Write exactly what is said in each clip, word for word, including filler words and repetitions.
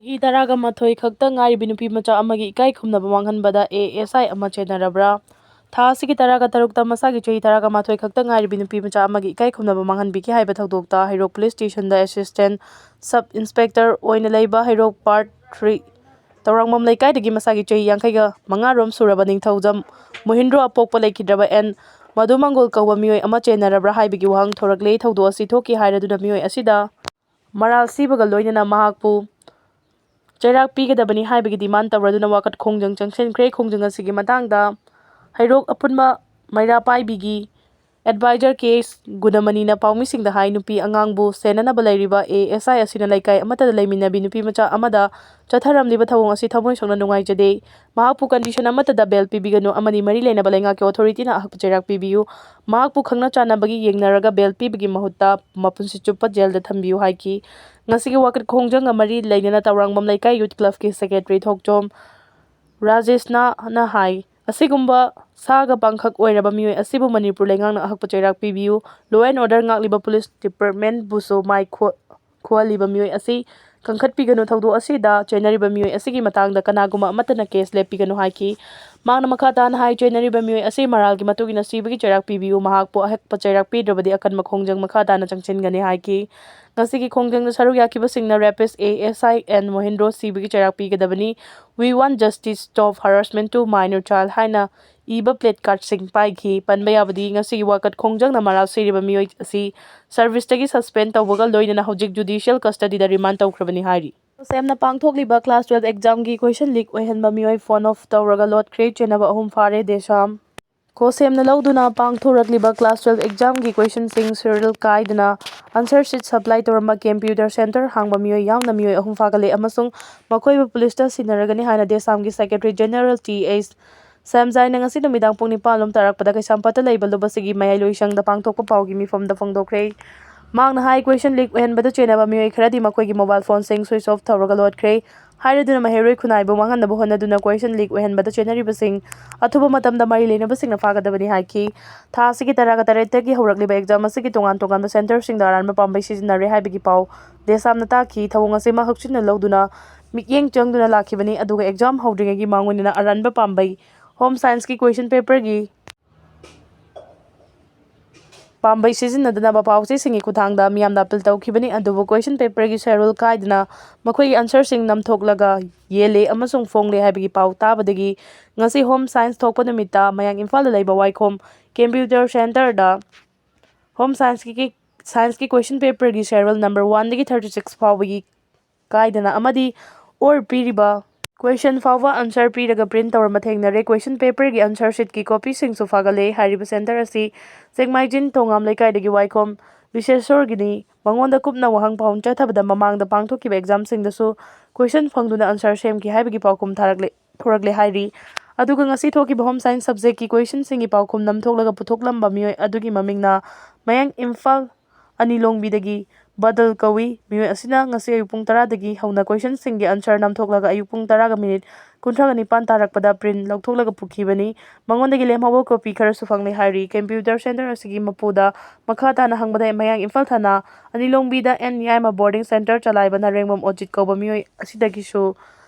ꯆꯍꯤ ꯇꯔꯥꯒ ꯃꯥꯊꯣꯏ ꯈꯛꯇ ꯉꯥꯏꯔꯤꯕꯤ ꯅꯨꯄꯤ ꯃꯆꯥ ꯑꯃꯒꯤ ꯏꯀꯥꯏ ꯈꯨꯝꯅꯕ ꯃꯥꯡꯍꯟꯕꯗ ꯑꯦ ꯑꯦꯁ ꯑꯥꯏ ꯑꯃ ꯆꯦꯟꯅꯔꯕ꯭ꯔꯥ? ꯊꯥ ꯑꯁꯤꯒꯤ ꯇꯔꯥꯒ ꯇꯔꯨꯛꯇ ꯃꯁꯥꯒꯤ ꯆꯍꯤ ꯇꯔꯥꯒ ꯃꯥꯊꯣꯏ ꯈꯛꯇ ꯉꯥꯏꯔꯤꯕꯤ ꯅꯨꯄꯤ ꯃꯆꯥ ꯑꯃꯒꯤ ꯏꯀꯥꯏ ꯈꯨꯝꯅꯕ ꯃꯥꯡꯍꯟꯕꯤꯈꯤ ꯍꯥꯏꯕ ꯊꯧꯗꯣꯛꯇ ꯍꯩꯔꯣꯛ ꯄꯨꯂꯤꯁ ꯁ꯭ꯇꯦꯁꯟꯗ ꯑꯦꯁꯤꯁꯇꯦꯟ ꯁꯕ ꯏꯟꯁꯄꯦꯛꯇꯔ ꯑꯣꯏꯅ ꯂꯩꯕ ꯍꯩꯔꯣꯛ ꯄꯥꯔꯠ ꯊ꯭ꯔꯤ ꯇꯧꯔꯥꯡꯕꯝ ꯂꯩꯀꯥꯏꯗꯒꯤ ꯃꯁꯥꯒꯤ ꯆꯍꯤ ꯌꯥꯡꯈꯩꯒ ꯃꯉꯥ ꯔꯣꯝ ꯁꯨꯔꯕ ꯅꯤꯡꯊꯧꯖꯝ ꯃꯣꯍꯤꯟꯗ꯭ꯔꯣ ꯑꯄꯣꯛꯄ ꯂꯩꯈꯤꯗ꯭ꯔꯕ ꯑꯦꯟ ꯃꯙꯨꯃꯪꯒꯣꯜ ꯀꯧꯕ ꯃꯤꯑꯣꯏ ꯑꯃ ꯆꯦꯟꯅꯔꯕ꯭ꯔꯥ ꯍꯥꯏꯕꯒꯤ ꯋꯥꯍꯪ ꯊꯣꯔꯛꯂꯦ꯫ ꯊꯧꯗꯣꯛ ꯑꯁꯤ ꯊꯣꯛꯈꯤ ꯍꯥꯏꯔꯗꯨꯅ ꯃꯤꯑꯣꯏ ꯑꯁꯤꯗ ꯃꯔꯥꯜ ꯁꯤꯕꯒ ꯂꯣꯏꯅꯅ ꯃꯍꯥꯛꯄꯨ ꯆꯩꯔꯥꯛ ꯄꯤꯒꯗꯕꯅꯤ ꯍꯥꯏꯕꯒꯤ ꯗꯤꯃꯥꯟ ꯇꯧꯔꯗꯨꯅ ꯋꯥꯀꯠ ꯈꯣꯡꯖꯪ ꯆꯪꯁꯤꯟꯈ꯭ꯔꯦ꯫ ꯈꯣꯡꯖꯪ ꯑꯁꯤꯒꯤ ꯃꯇꯥꯡꯗ ꯍꯩꯔꯣꯛ ꯑꯄꯨꯟꯕ ꯃꯩꯔꯥ ꯄꯥꯏꯕꯤꯒꯤ ꯑꯦꯗꯚꯥꯏꯖꯔ ꯀꯦ ꯑꯦꯁ ꯒꯨꯅꯃꯅꯤꯅ ꯄꯥꯎꯃꯤꯁꯤꯡꯗ ꯍꯥꯏ, ꯅꯨꯄꯤ ꯑꯉꯥꯡꯕꯨ ꯁꯦꯟꯅꯅꯕ ꯂꯩꯔꯤꯕ ꯑꯦ ꯑꯦꯁ ꯑꯥꯏ ꯑꯁꯤꯅ ꯂꯩꯀꯥꯏ ꯑꯃꯠꯇꯗ ꯂꯩꯃꯤꯟꯅꯕꯤ ꯅꯨꯄꯤ ꯃꯆꯥ ꯑꯃꯗ ꯆꯠꯊꯔꯝꯂꯤꯕ ꯊꯧꯑꯣꯡ ꯑꯁꯤ ꯊꯃꯣꯏ ꯁꯣꯛꯅ ꯅꯨꯡꯉꯥꯏꯖꯗꯦ꯫ ꯃꯍꯥꯛꯄꯨ ꯀꯟꯗꯤꯁꯟ ꯑꯃꯠꯇꯗ ꯕꯦꯜ ꯄꯤꯕꯤꯒꯅꯨ ꯑꯃꯗꯤ ꯃꯔꯤ ꯂꯩꯅꯕ ꯂꯩꯉꯥꯛꯀꯤ ꯑꯣꯊꯣꯔꯤꯇꯤꯅ ꯑꯍꯛꯄ ꯆꯩꯔꯥꯛ ꯄꯤꯕꯤꯌꯨ꯫ ꯃꯍꯥꯛꯄꯨ ꯈꯪꯅ ꯆꯥꯟꯅꯕꯒꯤ ꯌꯦꯡꯅꯔꯒ ꯕꯦꯜ ꯄꯤꯕꯒꯤ ꯃꯍꯨꯠꯇ ꯃꯄꯨꯟꯁꯤ ꯆꯨꯞꯄ ꯖꯦꯜꯗ ꯊꯝꯕꯤꯌꯨ ꯍꯥꯏꯈꯤ꯫ ꯉꯁꯤꯒꯤ ꯋꯥꯀꯠ ꯈꯣꯡꯖꯪꯒ ꯃꯔꯤ ꯂꯩꯅꯅ ꯇꯧꯔꯥꯡꯕꯝ ꯂꯩꯀꯥꯏ ꯌꯨꯠ ꯀ꯭ꯂꯕꯀꯤ ꯁꯦꯀ꯭ꯔꯦꯇꯔꯤ ꯊꯣꯛꯆꯣꯝ ꯔꯥꯖꯦꯁꯅꯥꯅ ꯍꯥꯏ, ꯑꯁꯤꯒꯨꯝꯕ ꯁꯥꯒ ꯄꯥꯡꯈꯛ ꯑꯣꯏꯔꯕ ꯃꯤꯑꯣꯏ ꯑꯁꯤꯕꯨ ꯃꯅꯤꯄꯨꯔ ꯂꯩꯉꯥꯛꯅ ꯑꯍꯛꯄ ꯆꯩꯔꯥꯛ ꯄꯤꯕꯤꯌꯨ꯫ Law and order ꯉꯥꯛꯂꯤꯕ ꯄꯨꯂꯤꯁ ꯗꯤꯄꯥꯔꯠꯃꯦꯟꯕꯨꯁꯨ ꯃꯥꯏ ꯈꯣ-, ꯈꯣꯍꯜꯂꯤꯕ ꯃꯤꯑꯣꯏ ꯑꯁꯤ ꯀꯟꯈꯠꯄꯤꯒꯅꯨ꯫ ꯊꯧꯗꯣꯛ ꯑꯁꯤꯗ ꯆꯦꯟꯅꯔꯤꯕ ꯃꯤꯑꯣꯏ ꯑꯁꯤꯒꯤ ꯃꯇꯥꯡꯗ ꯀꯅꯥꯒꯨꯝꯕ ꯑꯃꯠꯇꯅ ꯀꯦꯁ ꯂꯦꯞꯄꯤꯒꯅꯨ ꯍꯥꯏꯈꯤ꯫ ꯃꯍꯥꯛꯅ ꯃꯈꯥ ꯇꯥꯅ ꯍꯥꯏ, ꯆꯦꯟꯅꯔꯤꯕ ꯃꯤꯑꯣꯏ ꯑꯁꯤ ꯃꯔꯥꯜꯒꯤ ꯃꯇꯨꯡ ꯏꯟꯅ ꯁꯤꯕꯒꯤ ꯆꯩꯔꯥꯛ ꯄꯤꯕꯤꯌꯨ꯫ ꯃꯍꯥꯛꯄꯨ ꯑꯍꯛꯄ ꯆꯩꯔꯥꯛ ꯄꯤꯗ꯭ꯔꯕꯗꯤ ꯑꯀꯟꯕ ꯈꯣꯡꯖꯪ ꯃꯈꯥ ꯇꯥꯅ ꯆꯪꯁꯤꯟꯒꯅꯤ ꯍꯥꯏꯈꯤ꯫ ꯉꯁꯤꯒꯤ ꯈꯣꯡꯖꯪꯗ ꯁꯔꯨꯛ ꯌꯥꯈꯤꯕꯁꯤꯡꯅ rapist A S I N ꯃꯣꯍꯤꯟꯗ꯭ꯔꯣ ꯁꯤꯕꯒꯤ ꯆꯩꯔꯥꯛ ꯄꯤꯒꯗꯕꯅꯤ, We want justice, stop harassment to minor child ꯍꯥꯏꯅ ꯏꯕ placard ꯁꯤꯡ ꯄꯥꯏꯈꯤ꯫ ꯄꯟꯕ ꯌꯥꯕꯗꯤ, ꯉꯁꯤꯒꯤ ꯋꯥꯀꯠ ꯈꯣꯡꯖꯪꯅ ꯃꯔꯥꯜ ꯁꯤꯔꯤꯕ ꯃꯤꯑꯣꯏ ꯑꯁꯤ service ꯇꯒꯤ suspend ꯇꯧꯕꯒ ꯂꯣꯏꯅꯅ ꯍꯧꯖꯤꯛ judicial custody ꯗ remand ꯇꯧꯈ꯭ꯔꯕꯅꯤ ꯍꯥꯏꯔꯤ꯫ ꯀꯣꯁꯦꯝꯅ ꯄꯥꯡꯊꯣꯛꯂꯤꯕ class twelve exam ꯒꯤ question leak ꯑꯣꯏꯍꯟꯕ ꯃꯤꯑꯣꯏ phone off ꯇꯧꯔꯒ ꯂꯣꯠꯈ꯭ꯔꯦ꯫ ꯆꯦꯟꯅꯕ ꯑꯍꯨꯝ ꯐꯥꯔꯦ꯫ ꯗꯦꯁꯥꯝ꯫ ꯀꯣꯁꯦꯝꯅ ꯂꯧꯗꯨꯅ ꯄꯥꯡꯊꯣꯔꯛꯂꯤꯕ class twelve exam ꯒꯤ question ꯁꯤꯡ serial ꯀꯥꯏꯗꯅ answer sheet supply ꯇꯧꯔꯝꯕ computer center ꯍꯥꯡꯕ ꯃꯤꯑꯣꯏ ꯌꯥꯎꯅ ꯃꯤꯑꯣꯏ ꯑꯍꯨꯝ ꯐꯥꯒꯠꯂꯦ ꯑꯃꯁꯨꯡ ꯃꯈꯣꯏꯕꯨ ꯄꯨꯂꯤꯁꯇ ꯁꯤꯟꯅꯔꯒꯅꯤ ꯍꯥꯏꯅ ꯗꯦꯁꯥꯝꯒꯤ ꯁꯦꯀ꯭ꯔꯦꯇꯔꯤ ꯖꯦꯅꯔꯦꯜ ꯇꯤ ꯑꯩꯆ ꯁꯦꯝꯖꯥꯏꯅ ꯉꯁꯤ ꯅꯨꯃꯤꯗꯥꯡ ꯄꯨꯡ ꯅꯤꯄꯥꯟ ꯂꯣꯝ ꯇꯥꯔꯛꯄꯗ ꯀꯩꯁꯥꯝꯄꯥꯠꯇ ꯂꯩꯕ ꯂꯨꯕꯁꯤꯒꯤ ꯃꯌꯥꯏ ꯂꯣꯏꯁꯪꯗ ꯄꯥꯡꯊꯣꯛꯄ ꯄꯥꯎꯒꯤ ꯃꯤꯐꯝꯗ ꯐꯣꯡꯗꯣꯛꯈ꯭ꯔꯦ꯫ ꯃꯍꯥꯛꯅ ꯍꯥꯏ, question leak ꯑꯣꯏꯍꯟꯕꯗ ꯆꯦꯟꯅꯕ ꯃꯤꯑꯣꯏ ꯈꯔꯗꯤ ꯃꯈꯣꯏꯒꯤ mobile phone ꯁꯤꯡ switch off ꯇꯧꯔꯒ ꯂꯣꯠꯈ꯭ꯔꯦ꯫ ꯍꯥꯏꯔꯗꯨꯅ ꯃꯍꯩꯔꯣꯏ ꯈꯨꯟꯅꯥꯏꯕꯨ ꯃꯥꯡꯍꯟꯅꯕ ꯍꯣꯠꯅꯗꯨꯅ ꯀꯣꯏꯁꯟ ꯂꯤꯛ ꯑꯣꯏꯍꯟꯕꯗ ꯆꯦꯟꯅꯔꯤꯕꯁꯤꯡ ꯑꯊꯨꯕ ꯃꯇꯝꯗ ꯃꯔꯤ ꯂꯩꯅꯕꯁꯤꯡꯅ ꯐꯥꯒꯗꯕꯅꯤ ꯍꯥꯏꯈꯤ꯫ ꯊꯥ ꯑꯁꯤꯒꯤ ꯇꯔꯥꯒ ꯇꯔꯦꯠꯇꯒꯤ ꯍꯧꯔꯛꯂꯤꯕ ꯑꯦꯛꯖꯥꯝ ꯑꯁꯤꯒꯤ ꯇꯣꯉꯥꯟ ꯇꯣꯉꯥꯟꯕ ꯁꯦꯟꯇꯔꯁꯤꯡꯗ ꯑꯔꯥꯟꯕ ꯄꯥꯝꯕꯩ ꯁꯤꯖꯤꯟꯅꯔꯦ ꯍꯥꯏꯕꯒꯤ ꯄꯥꯎ ꯗꯦꯁꯥꯝꯅ ꯇꯥꯈꯤ꯫ ꯊꯧꯑꯣꯡ ꯑꯁꯤꯃꯛ ꯍꯛꯆꯤꯟꯅ ꯂꯧꯗꯨꯅ ꯃꯤꯠꯌꯦꯡ ꯆꯪꯗꯨꯅ ꯂꯥꯛꯈꯤꯕꯅꯤ, ꯑꯗꯨꯒ ꯑꯦꯛꯖꯥꯝ ꯍꯧꯗ꯭ꯔꯤꯉꯩꯒꯤ ꯃꯥꯡꯑꯣꯏꯅꯅ ꯑꯔꯥꯟꯕ ꯄꯥꯝꯕꯩ ꯍꯣꯝ ꯁꯥꯏꯟꯁꯀꯤ ꯀꯣꯏꯁꯟ ꯄꯦꯄꯔꯒꯤ ꯄꯥꯝꯕꯩ ꯁꯤꯖꯤꯟꯅꯗꯅꯕ ꯄꯥꯎꯆꯦꯁꯤꯡꯒꯤ ꯈꯨꯠꯊꯥꯡꯗ ꯃꯤꯌꯥꯝꯗ ꯑꯄꯤꯜ ꯇꯧꯈꯤꯕꯅꯤ, ꯑꯗꯨꯕꯨ ꯀꯣꯏꯁꯟ ꯄꯦꯄꯔꯒꯤ ꯁꯦꯔꯨꯜ ꯀꯥꯏꯗꯅ ꯃꯈꯣꯏꯒꯤ ꯑꯟꯁꯔꯁꯤꯡ ꯅꯝꯊꯣꯛꯂꯒ ꯌꯦꯜꯂꯦ ꯑꯃꯁꯨꯡ ꯐꯣꯡꯂꯦ ꯍꯥꯏꯕꯒꯤ ꯄꯥꯎ ꯇꯥꯕꯗꯒꯤ ꯉꯁꯤ ꯍꯣꯝ ꯁꯥꯏꯟꯁ ꯊꯣꯛꯄ ꯅꯨꯃꯤꯠꯇ ꯃꯌꯥꯡ ꯏꯝꯐꯥꯜꯗ ꯂꯩꯕ ꯋꯥꯏꯈꯣꯝ ꯀꯝꯄ꯭ꯌꯨꯇꯔ ꯁꯦꯟꯇꯔꯗ ꯍꯣꯝ ꯁꯥꯏꯟꯁꯀꯤ ꯁꯥꯏꯟꯁꯀꯤ ꯀꯣꯏꯁꯟ ꯄꯦꯄꯔꯒꯤ ꯁꯦꯔꯨꯜ ꯅꯝꯕꯔ ꯋꯥꯟꯗꯒꯤ ꯊꯥꯔꯇꯤ ꯁꯤꯛꯁ ꯐꯥꯎꯕꯒꯤ ꯀꯥꯏꯗꯅ ꯑꯃꯗꯤ ꯑꯣꯔ ꯄꯤꯔꯤꯕ ꯀꯣꯏꯁꯟ ꯐꯥꯎꯕ ꯑꯟꯁꯔ ꯄꯤꯔꯒ ꯄ꯭ꯔꯤꯟ ꯇꯧꯔꯝꯕ ꯊꯦꯡꯅꯔꯦ꯫ ꯀꯣꯏꯁꯟ ꯄꯦꯄꯔꯒꯤ ꯑꯟꯁꯔ ꯁꯤꯠꯀꯤ ꯀꯣꯄꯤꯁꯤꯡꯁꯨ ꯐꯥꯒꯠꯂꯦ꯫ ꯍꯥꯏꯔꯤꯕ ꯁꯦꯟꯇꯔ ꯑꯁꯤ ꯆꯦꯡꯃꯥꯏꯖꯤꯟ ꯊꯣꯉꯥꯝ ꯂꯩꯀꯥꯏꯗꯒꯤ ꯋꯥꯏꯈꯣꯝ ꯕꯤꯁꯦꯁꯣꯔꯒꯤꯅꯤ꯫ ꯃꯉꯣꯟꯗ ꯀꯨꯞꯅ ꯋꯥꯍꯪ ꯄꯥꯎꯈꯨꯝ ꯆꯠꯊꯕꯗ ꯃꯃꯥꯡꯗ ꯄꯥꯡꯊꯣꯛꯈꯤꯕ ꯑꯦꯛꯖꯥꯝꯁꯤꯡꯗꯁꯨ ꯀꯣꯏꯁꯟ ꯐꯪꯗꯨꯅ ꯑꯟꯁꯔ ꯁꯦꯝꯈꯤ ꯍꯥꯏꯕꯒꯤ ꯄꯥꯎꯈꯨꯝ ꯊꯥꯔꯛꯂꯦ ꯊꯣꯔꯛꯂꯦ ꯍꯥꯏꯔꯤ꯫ ꯑꯗꯨꯒ ꯉꯁꯤ ꯊꯣꯛꯈꯤꯕ ꯍꯣꯝ ꯁꯥꯏꯟꯁ ꯁꯕꯖꯦꯛꯀꯤ ꯀꯣꯏꯁꯟꯁꯤꯡꯒꯤ ꯄꯥꯎꯈꯨꯝ ꯅꯝꯊꯣꯛꯂꯒ ꯄꯨꯊꯣꯛꯂꯝꯕ ꯃꯤꯑꯣꯏ ꯑꯗꯨꯒꯤ ꯃꯃꯤꯡꯅ ꯃꯌꯥꯡ ꯏꯝꯐꯥꯜ ꯑꯅꯤꯂꯣꯡꯕꯤꯗꯒꯤ ꯕꯗꯜ ꯀꯧꯏ꯫ ꯃꯤꯑꯣꯏ ꯑꯁꯤꯅ ꯉꯁꯤ ꯑꯌꯨꯛ ꯄꯨꯡ ꯇꯔꯥꯗꯒꯤ ꯍꯧꯅ ꯀꯣꯏꯁꯟꯁꯤꯡꯒꯤ ꯑꯟꯁꯔ ꯅꯝꯊꯣꯛꯂꯒ ꯑꯌꯨꯛ ꯄꯨꯡ ꯇꯔꯥꯒ ꯃꯤꯅꯤꯠ ꯀꯨꯟꯊ꯭ꯔꯥꯒ ꯅꯤꯄꯥꯟ ꯇꯥꯔꯛꯄꯗ ꯄ꯭ꯔꯤꯟ ꯂꯧꯊꯣꯛꯂꯒ ꯄꯨꯈꯤꯕꯅꯤ꯫ ꯃꯉꯣꯟꯗꯒꯤ ꯂꯦꯝꯍꯧꯕ ꯀꯣꯄꯤ ꯈꯔꯁꯨ ꯐꯪꯂꯦ ꯍꯥꯏꯔꯤ꯫ ꯀꯝꯄ꯭ꯌꯨꯇꯔ ꯁꯦꯟꯇꯔ ꯑꯁꯤꯒꯤ ꯃꯄꯨꯗ ꯃꯈꯥ ꯇꯥꯅ ꯍꯪꯕꯗ ꯃꯌꯥꯡ ꯏꯝꯐꯥꯜ ꯊꯥꯅ ꯑꯅꯤꯂꯣꯡꯕꯤꯗ ꯑꯦꯟ ꯌꯥꯏꯃ ꯕꯣꯔꯗꯤꯡ ꯁꯦꯟꯇꯔ ꯆꯂꯥꯏꯕ ꯅꯔꯦꯡꯕꯝ ꯑꯣꯖꯤꯠ ꯀꯧꯕ ꯃꯤꯑꯣꯏ ꯑꯁꯤꯗꯒꯤꯁꯨ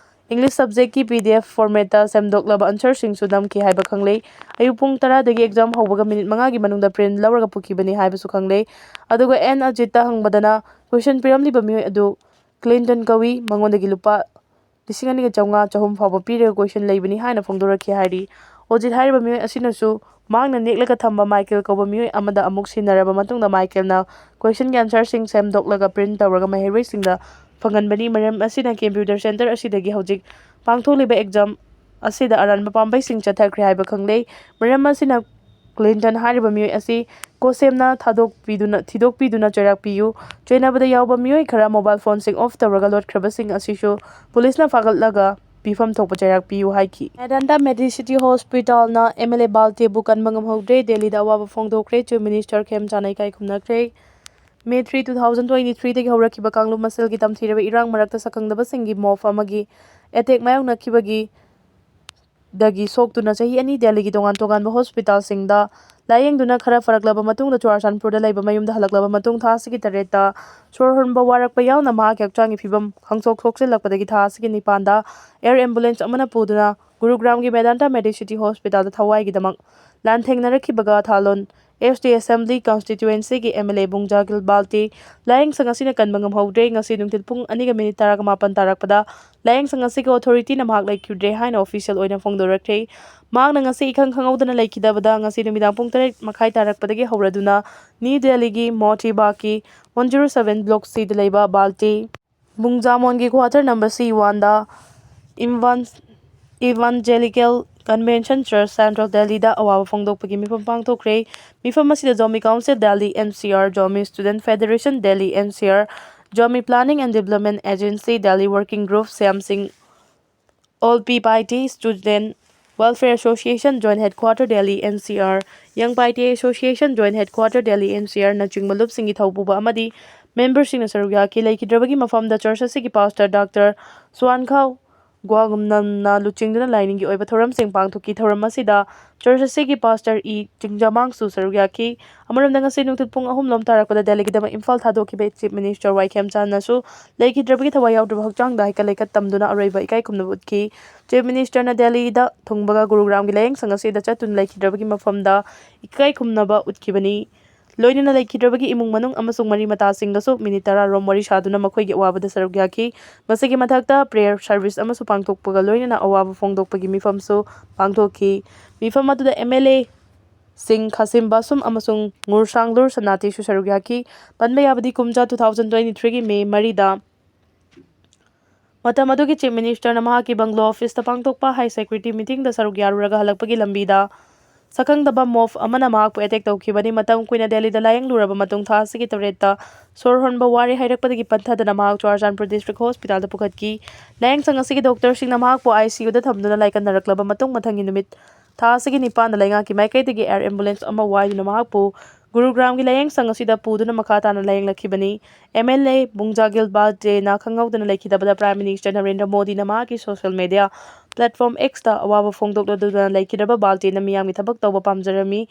ꯏꯪꯂꯤꯁ ꯁꯕꯖꯦꯛꯀꯤ ꯄꯤ ꯗꯤ ꯑꯦꯐ ꯐꯣꯔꯃꯦꯠꯇ ꯁꯦꯝꯗꯣꯛꯂꯕ ꯑꯟꯁꯔꯁꯤꯡꯁꯨ ꯅꯝꯈꯤ ꯍꯥꯏꯕ ꯈꯪꯂꯦ꯫ ꯑꯌꯨꯛ ꯄꯨꯡ ꯇꯔꯥꯗꯒꯤ ꯑꯦꯛꯖꯥꯝ ꯍꯧꯕꯒ ꯃꯤꯅꯤꯠ ꯃꯉꯥꯒꯤ ꯃꯅꯨꯡꯗ ꯄ꯭ꯔꯤꯟ ꯂꯧꯔꯒ ꯄꯨꯈꯤꯕꯅꯤ ꯍꯥꯏꯕꯁꯨ ꯈꯪꯂꯦ꯫ ꯑꯗꯨꯒ ꯑꯦꯟ ꯑꯖꯤꯠꯇ ꯍꯪꯕꯗꯅ ꯀꯣꯏꯁꯟ ꯄꯤꯔꯝꯂꯤꯕ ꯃꯤꯑꯣꯏ ꯑꯗꯨ ꯀ꯭ꯂꯤꯟꯇꯟ ꯀꯧꯏ꯫ ꯃꯉꯣꯟꯗꯒꯤ ꯂꯨꯄꯥ ꯂꯤꯁꯤꯡ ꯑꯅꯤꯒ ꯆꯥꯝꯃꯉꯥ ꯆꯍꯨꯝ ꯐꯥꯎꯕ ꯄꯤꯔꯒ ꯀꯣꯏꯁꯟ ꯂꯩꯕꯅꯤ ꯍꯥꯏꯅ ꯐꯣꯡꯗꯣꯔꯛꯈꯤ ꯍꯥꯏꯔꯤ꯫ ꯑꯣꯖꯤꯠ ꯍꯥꯏꯔꯤꯕ ꯃꯤꯑꯣꯏ ꯑꯁꯤꯅꯁꯨ ꯃꯍꯥꯛꯅ ꯅꯦꯛꯂꯒ ꯊꯝꯕ ꯃꯥꯏꯀꯦꯜ ꯀꯧꯕ ꯃꯤꯑꯣꯏ ꯑꯃꯗ ꯑꯃꯨꯛ ꯁꯤꯟꯅꯔꯕ ꯃꯇꯨꯡꯗ ꯃꯥꯏꯀꯦꯜꯅ ꯀꯣꯏꯁꯟꯒꯤ ꯑꯟꯁꯔꯁꯤꯡ ꯁꯦꯝꯗꯣꯛꯂꯒ ꯄ꯭ꯔꯤꯟ ꯇꯧꯔꯒ ꯃꯍꯩꯔꯣꯏꯁꯤꯡꯗ ꯐꯪꯍꯟꯕꯅꯤ꯫ ꯃꯔꯝ ꯑꯁꯤꯅ ꯀꯝꯄ꯭ꯌꯨꯇꯔ ꯁꯦꯟꯇꯔ ꯑꯁꯤꯗꯒꯤ ꯍꯧꯖꯤꯛ ꯄꯥꯡꯊꯣꯛꯂꯤꯕ ꯑꯦꯛꯖꯥꯝ ꯑꯁꯤꯗ ꯑꯔꯥꯟꯕ ꯄꯥꯝꯕꯩꯁꯤꯡ ꯆꯠꯊꯈ꯭ꯔꯦ ꯍꯥꯏꯕ ꯈꯪꯂꯦ꯫ ꯃꯔꯝ ꯑꯁꯤꯅ ꯀ꯭ꯂꯤꯟꯇꯟ ꯍꯥꯏꯔꯤꯕ ꯃꯤꯑꯣꯏ ꯑꯁꯤ ꯀꯣꯁꯦꯝꯅ ꯊꯥꯗꯣꯛꯄꯤꯗꯨꯅ ꯊꯤꯗꯣꯛꯄꯤꯗꯨꯅ ꯆꯩꯔꯥꯛ ꯄꯤꯌꯨ꯫ ꯆꯩꯅꯕꯗ ꯌꯥꯎꯕ ꯃꯤꯑꯣꯏ ꯈꯔ ꯃꯣꯕꯥꯏꯜ ꯐꯣꯟꯁꯤꯡ ꯑꯣꯐ ꯇꯧꯔꯒ ꯂꯣꯠꯈ꯭ꯔꯕꯁꯤꯡ ꯑꯁꯤꯁꯨ ꯄꯨꯂꯤꯁꯅ ꯐꯥꯒꯠꯂꯒ ꯄꯤꯐꯝ ꯊꯣꯛꯄ ꯆꯩꯔꯥꯛ ꯄꯤꯌꯨ ꯍꯥꯏꯈꯤ꯫ ꯃꯦꯗꯥꯟꯗꯥ ꯃꯦꯗꯤꯁꯤꯇꯤ ꯍꯣꯁꯄꯤꯇꯥꯜꯅ ꯑꯦꯝ ꯑꯦꯜ ꯑꯦ ꯕꯥꯜꯇꯦꯕꯨ ꯀꯟꯕ ꯉꯝꯍꯧꯗ꯭ꯔꯦ꯫ ꯗꯦꯜꯂꯤꯗ ꯑꯋꯥꯕ ꯐꯣꯡꯗꯣꯛꯈ꯭ꯔꯦ꯫ ꯆꯤꯐ ꯃꯤꯅꯤꯁꯇꯔ ꯈꯦꯝꯆꯥꯟꯅ ꯏꯀꯥꯏ ꯈꯨꯝꯅꯈ꯭ꯔꯦ꯫ May three, two thousand twenty-threeꯗꯒꯤ ꯍꯧꯔꯛꯈꯤꯕ ꯀꯥꯡꯂꯨꯞ ꯃꯁꯦꯜꯒꯤ ꯇꯝꯊꯤꯔꯕ ꯏꯔꯥꯡ ꯃꯔꯛꯇ ꯁꯛꯈꯪꯗꯕꯁꯤꯡꯒꯤ mob ꯑꯃꯒꯤ attack ꯃꯥꯌꯣꯛꯅꯈꯤꯕꯒꯤ ꯗꯒꯤ ꯁꯣꯛꯇꯨꯅ ꯆꯍꯤ ꯑꯅꯤ ꯗꯦꯜꯂꯤꯒꯤ ꯇꯣꯉꯥꯟ ꯇꯣꯉꯥꯟꯕ ꯍꯣꯁꯄꯤꯇꯥꯜꯁꯤꯡꯗ ꯂꯥꯌꯦꯡꯗꯨꯅ ꯈꯔ ꯐꯔꯛꯂꯕ ꯃꯇꯨꯡꯗ ꯆꯨꯔꯥꯆꯥꯟꯄꯨꯔꯗ ꯂꯩꯕ ꯃꯌꯨꯝꯗ ꯍꯜꯂꯛꯂꯕ ꯃꯇꯨꯡ ꯊꯥ ꯑꯁꯤꯒꯤ ꯇꯔꯦꯠꯇ ꯁꯣꯔ ꯍꯣꯟꯕ ꯋꯥꯔꯛꯄ ꯌꯥꯎꯅ ꯃꯍꯥꯛꯀꯤ ꯍꯛꯆꯥꯡꯒꯤ ꯐꯤꯕꯝ ꯈꯪꯁꯣꯛ ꯁꯣꯛꯆꯤꯜꯂꯛꯄꯗꯒꯤ ꯊꯥ ꯑꯁꯤꯒꯤ ꯅꯤꯄꯥꯟꯗ air ambulance ꯑꯃꯅ ꯄꯨꯗꯨꯅ ꯒꯨꯔꯨꯒ꯭ꯔꯥꯝꯒꯤ ꯃꯦꯗꯥꯟꯇꯥ ꯃꯦꯗꯤꯁꯤꯇꯤ ꯍꯣꯁꯄꯤꯇꯥꯜꯗ ꯊꯋꯥꯏꯒꯤꯗꯃꯛ ꯂꯥꯟꯊꯦꯡꯅꯔꯛꯈꯤꯕꯒ ꯊꯥꯂꯣꯟ S T Assembly Constituencyꯒꯤ M L A ꯕꯨꯡꯖꯥꯒꯤꯜ ꯕꯥꯜꯇꯤ ꯂꯥꯌꯦꯡꯁꯪ ꯑꯁꯤꯅ ꯀꯟꯕ ꯉꯝꯍꯧꯗ꯭ꯔꯦ꯫ ꯉꯁꯤ ꯅꯨꯡꯊꯤꯜ ꯄꯨꯡ ꯑꯅꯤꯒ ꯃꯤꯅꯤꯠ ꯇꯔꯥꯃꯥꯄꯟ ꯇꯥꯔꯛꯄꯗ ꯂꯥꯌꯦꯡꯁꯪ ꯑꯁꯤꯒꯤ authorityꯅ ꯃꯍꯥꯛ ꯂꯩꯈꯤꯗ꯭ꯔꯦ ꯍꯥꯏꯅ official ꯑꯣꯏꯅ ꯐꯣꯡꯗꯣꯔꯛꯈ꯭ꯔꯦ꯫ ꯃꯍꯥꯛꯅ ꯉꯁꯤ ꯏꯈꯪ ꯈꯪꯍꯧꯗꯅ ꯂꯩꯈꯤꯗꯕꯗ ꯉꯁꯤ ꯅꯨꯃꯤꯗꯥꯡ ꯄꯨꯡ ꯇꯔꯦꯠ ꯃꯈꯥꯏ ꯇꯥꯔꯛꯄꯗꯒꯤ ꯍꯧꯔꯗꯨꯅ ꯅ꯭ꯌꯨ ꯗꯦꯜꯂꯤꯒꯤ ꯃꯣꯇꯤꯕꯥꯒꯀꯤ one zero seven Block Cꯗ ꯂꯩꯕ ꯕꯥꯜꯇꯤ ꯕꯨꯡꯖꯥꯃꯣꯟꯒꯤ quarter number C oneꯗ Evan-, Evangelical Convention Church Central Delhiꯗ ꯑꯋꯥꯕ ꯐꯣꯡꯗꯣꯛꯄꯒꯤ ꯃꯤꯐꯝ ꯄꯥꯡꯊꯣꯛꯈ꯭ꯔꯦ꯫ ꯃꯤꯐꯝ ꯑꯁꯤꯗ Zomi Council Delhi N C R, Zomi Student Federation Delhi N C R, Zomi Planning and Development Agency Delhi Working Group, Shyam Singh Olpi Paite, Student Welfare Association Joint Headquarter Delhi N C R, Young Paite Association Joint Headquarter Delhi N C R ꯅꯆꯤꯡꯕ ꯂꯨꯞꯁꯤꯡꯒꯤ ꯊꯧꯄꯨꯕ ꯑꯃꯗꯤ memberꯁꯤꯡꯅ ꯁꯔꯨꯛ ꯌꯥꯈꯤ꯫ ꯂꯩꯈꯤꯗ꯭ꯔꯕꯒꯤ ꯃꯐꯝꯗ church ꯑꯁꯤꯒꯤ pastor Doctor ꯁ꯭ꯋꯥꯟꯈꯥꯎ ꯒ꯭ꯋꯥꯒꯨꯝꯅꯝꯅ ꯂꯨꯆꯤꯡꯗꯨꯅ ꯂꯥꯏꯅꯤꯡꯒꯤ ꯑꯣꯏꯕ ꯊꯧꯔꯝꯁꯤꯡ ꯄꯥꯡꯊꯣꯛꯈꯤ꯫ ꯊꯧꯔꯝ ꯑꯁꯤꯗ church ꯑꯁꯤꯒꯤ pastor ꯏ ꯆꯤꯡꯖꯥꯃꯥꯡꯁꯨ ꯁꯔꯨꯛ ꯌꯥꯈꯤ꯫ ꯑꯃꯔꯣꯝꯗ ꯉꯁꯤ ꯅꯨꯡꯊꯤꯜ ꯄꯨꯡ ꯑꯍꯨꯝ ꯂꯣꯝ ꯇꯥꯔꯛꯄꯗ ꯗꯦꯜꯂꯤꯒꯤꯗꯃꯛ ꯏꯝꯐꯥꯜ ꯊꯥꯗꯣꯛꯈꯤꯕ Chief Minister ꯋꯥꯏ ꯈꯦꯝꯆꯥꯟꯅꯁꯨ ꯂꯩꯈꯤꯗ꯭ꯔꯕꯒꯤ ꯊꯋꯥꯏ ꯌꯥꯎꯗ꯭ꯔꯕ ꯍꯛꯆꯥꯡꯗ ꯍꯩꯀꯠ ꯂꯩꯀꯠ ꯇꯝꯗꯨꯅ ꯑꯔꯣꯏꯕ ꯏꯀꯥꯏ ꯈꯨꯝꯅꯕ ꯎꯠꯈꯤ꯫ Chief Ministerꯅ ꯗꯦꯜꯂꯤꯗ ꯊꯨꯡꯕꯒ ꯒꯨꯔꯨꯒ꯭ꯔꯥꯝꯒꯤ ꯂꯥꯌꯦꯡꯁꯪ ꯑꯁꯤꯗ ꯆꯠꯇꯨꯅ ꯂꯩꯈꯤꯗ꯭ꯔꯕꯒꯤ ꯃꯐꯝꯗ ꯏꯀꯥꯏ ꯈꯨꯝꯅꯕ ꯎꯠꯈꯤꯕꯅꯤ꯫ ꯂꯣꯏꯅꯅ ꯂꯩꯈꯤꯗ꯭ꯔꯕꯒꯤ ꯏꯃꯨꯡ ꯃꯅꯨꯡ ꯑꯃꯁꯨꯡ ꯃꯔꯤ ꯃꯇꯥꯁꯤꯡꯒꯁꯨ ꯃꯤꯅꯤꯠ ꯇꯔꯥ ꯔꯣꯝ ꯋꯥꯔꯤ ꯁꯥꯗꯨꯅ ꯃꯈꯣꯏꯒꯤ ꯑꯋꯥꯕꯗ ꯁꯔꯨꯛ ꯌꯥꯈꯤ꯫ ꯃꯁꯤꯒꯤ ꯃꯊꯛꯇ prayer service ꯑꯃꯁꯨ ꯄꯥꯡꯊꯣꯛꯄꯒ ꯂꯣꯏꯅꯅ ꯑꯋꯥꯕ ꯐꯣꯡꯗꯣꯛꯄꯒꯤ ꯃꯤꯐꯝꯁꯨ ꯄꯥꯡꯊꯣꯛꯈꯤ꯫ ꯃꯤꯐꯝ ꯑꯗꯨꯗ M L A ꯁꯤꯡ ꯈꯥꯁꯤꯝ ꯕꯥꯁꯨꯝ ꯑꯃꯁꯨꯡ ꯉꯨꯔꯁꯥꯡꯂꯨꯔ ꯁꯅꯥꯇꯤꯁꯨ ꯁꯔꯨꯛ ꯌꯥꯈꯤ꯫ ꯄꯟꯕ ꯌꯥꯕꯗꯤ ꯀꯨꯝꯖꯥ two thousand twenty-threeꯒꯤ May ꯃꯔꯤꯗ ꯃꯇꯝ ꯑꯗꯨꯒꯤ Chief Ministerꯅ ꯃꯍꯥꯛꯀꯤ bungalow officeꯇ ꯄꯥꯡꯊꯣꯛꯄ high security meetingꯗ ꯁꯔꯨꯛ ꯌꯥꯔꯨꯔꯒ ꯍꯜꯂꯛꯄꯒꯤ ꯂꯝꯕꯤꯗ ꯁꯛꯈꯪꯗꯕ mob ꯑꯃꯅ ꯃꯍꯥꯛꯄꯨ attack ꯇꯧꯈꯤꯕꯅꯤ꯫ ꯃꯇꯝ ꯀꯨꯏꯅ ꯗꯦꯜꯂꯤꯗ ꯂꯥꯌꯦꯡꯂꯨꯔꯕ ꯃꯇꯨꯡ ꯊꯥ ꯑꯁꯤꯒꯤ ꯇꯔꯦꯠꯇ ꯁꯣꯔ ꯍꯣꯟꯕ ꯋꯥꯔꯦ ꯍꯥꯏꯔꯛꯄꯗꯒꯤ ꯄꯟꯊꯗꯅ ꯃꯍꯥꯛ ꯆꯨꯔꯥꯆꯥꯟꯄꯨꯔ District Hospitalꯗ ꯄꯨꯈꯠꯈꯤ꯫ ꯂꯥꯌꯦꯡꯁꯪ ꯑꯁꯤꯒꯤ doctorꯁꯤꯡꯅ ꯃꯍꯥꯛꯄꯨ ICUꯗ ꯊꯝꯗꯨꯅ ꯂꯥꯏꯀꯠꯅꯔꯛꯂꯕ ꯃꯇꯨꯡ ꯃꯊꯪꯒꯤ ꯅꯨꯃꯤꯠ ꯊꯥ ꯑꯁꯤꯒꯤ ꯅꯤꯄꯥꯟꯗ ꯂꯩꯉꯥꯛꯀꯤ ꯃꯥꯏꯀꯩꯗꯒꯤ air ambulance ꯑꯃ ꯋꯥꯏꯗꯨꯅ ꯃꯍꯥꯛꯄꯨ ꯒꯨꯔꯨꯒ꯭ꯔꯥꯝꯒꯤ ꯂꯥꯌꯦꯡ ꯁꯪ ꯑꯁꯤꯗ ꯄꯨꯗꯨꯅ ꯃꯈꯥ ꯇꯥꯅ ꯂꯥꯌꯦꯡꯂꯛꯈꯤꯕꯅꯤ꯫ ꯑꯦꯝ ꯑꯦꯜ ꯑꯦ ꯕꯨꯡꯖꯥꯒꯤꯜ ꯕꯥꯜꯇꯦꯅ ꯈꯪꯍꯧꯗꯅ ꯂꯩꯈꯤꯗꯕꯗ Prime Minister ꯅꯔꯦꯟꯗ꯭ꯔ ꯃꯣꯗꯤꯅ ꯃꯍꯥꯛꯀꯤ social media platform X ꯇ ꯑꯋꯥꯕ ꯐꯣꯡꯗꯣꯛꯂꯗꯨꯅ ꯂꯩꯈꯤꯗ꯭ꯔꯕ ꯕꯥꯜꯇꯦꯅ ꯃꯤꯌꯥꯝꯒꯤ ꯊꯕꯛ ꯇꯧꯕ ꯄꯥꯝꯖꯔꯝꯃꯤ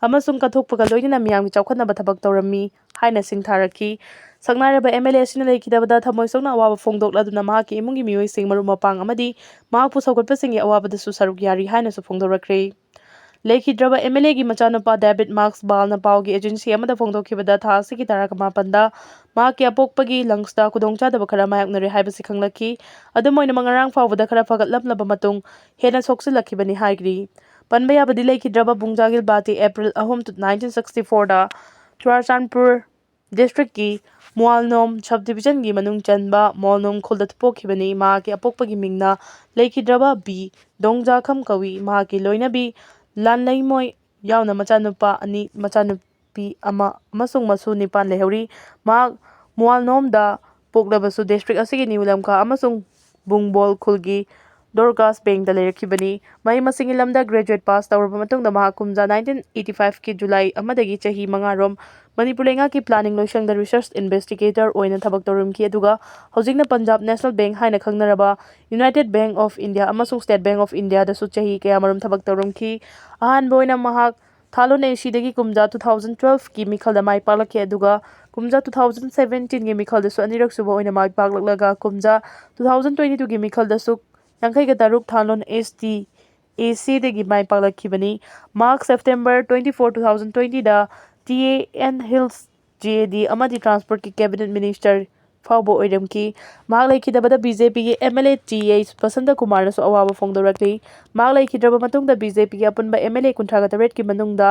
ꯑꯃꯁꯨꯡ ꯀꯠꯊꯣꯛꯄꯒ ꯂꯣꯏꯅꯅ ꯃꯤꯌꯥꯝꯒꯤ ꯆꯥꯎꯈꯠꯅꯕ ꯊꯕꯛ ꯇꯧꯔꯝꯃꯤ ꯍꯥꯏꯅ ꯁꯤꯡꯊꯥꯔꯛꯈꯤ꯫ ꯁꯛꯅꯥꯏꯔꯕ ꯑꯦꯝ ꯑꯦꯜ ꯑꯦ ꯑꯁꯤꯅ ꯂꯩꯈꯤꯗꯕꯗ ꯊꯃꯣꯏ ꯁꯣꯛꯅ ꯑꯋꯥꯕ ꯐꯣꯡꯗꯣꯛꯂꯗꯨꯅ ꯃꯍꯥꯛꯀꯤ ꯏꯃꯨꯡꯒꯤ ꯃꯤꯑꯣꯏꯁꯤꯡ, ꯃꯔꯨꯞ ꯃꯄꯥꯡ ꯑꯃꯗꯤ ꯃꯍꯥꯛꯄꯨ ꯁꯧꯒꯠꯄꯁꯤꯡꯒꯤ ꯑꯋꯥꯕꯗꯁꯨ ꯁꯔꯨꯛ ꯌꯥꯔꯤ ꯍꯥꯏꯅꯁꯨ ꯐꯣꯡꯗꯣꯔꯛꯈ꯭ꯔꯦ꯫ ꯂꯩꯈꯤꯗ꯭ꯔꯕ ꯑꯦꯝ ꯑꯦꯜ ꯑꯦꯒꯤ ꯃꯆꯥꯅꯨꯄꯥ ꯗꯦꯕꯤꯠ ꯃꯥꯛꯁ ꯕꯥꯜꯅ ꯄꯥꯎꯒꯤ agency ꯑꯃꯗ ꯐꯣꯡꯗꯣꯛꯈꯤꯕꯗ ꯊꯥ ꯑꯁꯤꯒꯤ ꯇꯔꯥꯒ ꯃꯥꯄꯟꯗ ꯃꯍꯥꯛꯀꯤ ꯑꯄꯣꯛꯄꯒꯤ lungs ꯇ ꯈꯨꯗꯣꯡꯆꯥꯗꯕ ꯈꯔ ꯃꯥꯌꯣꯛꯅꯔꯦ ꯍꯥꯏꯕꯁꯤ ꯈꯪꯂꯛꯈꯤ꯫ ꯑꯗꯨꯝ ꯑꯣꯏꯅꯃꯛ ꯉꯔꯥꯡ ꯐꯥꯎꯕꯗ ꯈꯔ ꯐꯒꯠꯂꯝꯂꯕ ꯃꯇꯨꯡ ꯍꯦꯟꯅ ꯁꯣꯛꯆꯤꯜꯂꯛꯈꯤꯕꯅꯤ ꯍꯥꯏꯔꯤ꯫ ꯄꯟꯕ ꯌꯥꯕꯗꯤ ꯂꯩꯈꯤꯗ꯭ꯔꯕ ꯕꯨꯡꯖꯥꯒꯤꯜ ꯕꯥꯜꯇꯦ April ꯑꯍꯨꯝ, nineteen sixty four ꯗ ꯆꯨꯔꯥꯆꯥꯟꯄꯨꯔ district ꯀꯤ ꯃꯨꯑꯥꯜꯅꯣꯝ subdivision ꯒꯤ ꯃꯅꯨꯡ ꯆꯟꯕ ꯃꯣꯜꯅꯣꯝ ꯈꯨꯜꯗ ꯄꯣꯛꯈꯤꯕꯅꯤ꯫ ꯃꯍꯥꯛꯀꯤ ꯑꯄꯣꯛꯄꯒꯤ ꯃꯤꯡꯅ ꯂꯩꯈꯤꯗ꯭ꯔꯕ ꯕꯤ ꯗꯣꯡꯖꯥꯈꯝ ꯀꯧꯏ꯫ ꯃꯍꯥꯛꯀꯤ ꯂꯣꯏꯅꯕꯤ ꯂꯥꯟꯂꯩꯃꯣꯏ ꯌꯥꯎꯅ ꯃꯆꯥꯅꯨꯄꯥ ꯑꯅꯤ, ꯃꯆꯥꯅꯨꯄꯤ ꯑꯃ ꯑꯃꯁꯨꯡ ꯃꯁꯨ ꯅꯤꯄꯥꯟ ꯂꯩꯍꯧꯔꯤ꯫ ꯃꯍꯥꯛ ꯃꯨꯑꯥꯜꯅꯣꯝꯗ ꯄꯣꯛꯂꯕꯁꯨ district ꯑꯁꯤꯒꯤ ꯅꯤꯎ ꯂꯝꯀꯥ ꯑꯃꯁꯨꯡ ꯕꯨꯡꯕꯣꯜ ꯈꯨꯜꯒꯤ ꯗꯣꯔꯀꯥꯁ ꯕꯦꯡꯗ ꯂꯩꯔꯛꯈꯤꯕꯅꯤ꯫ ꯃꯍꯩ ꯃꯁꯤꯡꯒꯤ ꯂꯝꯗ graduate pass ꯇꯧꯔꯕ ꯃꯇꯨꯡꯗ ꯃꯍꯥꯛ ꯀꯨꯝꯖꯥ nineteen eighty five ꯀꯤ July ꯑꯃꯗꯒꯤ ꯆꯍꯤ ꯃꯉꯥꯔꯣꯝ ꯃꯅꯤꯄꯨꯔ ꯂꯩꯉꯥꯛꯀꯤ planning ꯂꯣꯏꯁꯪꯗ research investigator ꯑꯣꯏꯅ ꯊꯕꯛ ꯇꯧꯔꯝꯈꯤ, ꯑꯗꯨꯒ ꯍꯧꯖꯤꯛꯅ Punjab National Bank ꯍꯥꯏꯅ ꯈꯪꯅꯔꯕ United Bank of India ꯑꯃꯁꯨꯡ State Bank of India ꯗꯁꯨ ꯆꯍꯤ ꯀꯌꯥꯃꯔꯨꯝ ꯊꯕꯛ ꯇꯧꯔꯝꯈꯤ꯫ ꯑꯍꯥꯟꯕ ꯑꯣꯏꯅ ꯃꯍꯥꯛ ꯊꯥꯂꯣꯟ A C ꯗꯒꯤ ꯀꯨꯝꯖꯥ two thousand twelve ꯀꯤ ꯃꯤꯈꯜꯗ ꯃꯥꯏ ꯄꯥꯛꯂꯛꯈꯤ, ꯑꯗꯨꯒ ꯀꯨꯝꯖꯥ two thousand seventeen ꯒꯤ ꯃꯤꯈꯜꯗꯁꯨ ꯑꯅꯤꯔꯛ ꯁꯨꯕ ꯑꯣꯏꯅ ꯃꯥꯏ ꯄꯥꯛꯂꯛꯂꯒ ꯀꯨꯝꯖꯥ two thousand twenty two ꯒꯤ ꯃꯤꯈꯜꯗꯁꯨ ꯌꯥꯡꯈꯩꯒ ꯇꯔꯨꯛ ꯊꯥꯂꯣꯟ S T A C ꯗꯒꯤ ꯃꯥꯏ ꯄꯥꯛꯂꯛꯈꯤꯕꯅꯤ꯫ ꯃꯍꯥꯛ September twenty four, two thousand twenty the T A N Hills J A D ꯑꯃꯗꯤ Transport ꯀꯤ Cabinet Minister ꯐꯥꯎꯕ ꯑꯣꯏꯔꯝꯈꯤ꯫ ꯃꯍꯥꯛ ꯂꯩꯈꯤꯗꯕꯗ B J P ꯒꯤ M L A T H Basanta ꯀꯨꯃꯥꯔꯅꯁꯨ ꯑꯋꯥꯕ ꯐꯣꯡꯗꯣꯔꯛꯂꯤ꯫ ꯃꯍꯥꯛ ꯂꯩꯈꯤꯗ꯭ꯔꯕ ꯃꯇꯨꯡꯗ B J P ꯒꯤ ꯑꯄꯨꯟꯕ M L A ꯀꯨꯟꯊ꯭ꯔꯥꯒ ꯇꯔꯦꯠꯀꯤ ꯃꯅꯨꯡꯗ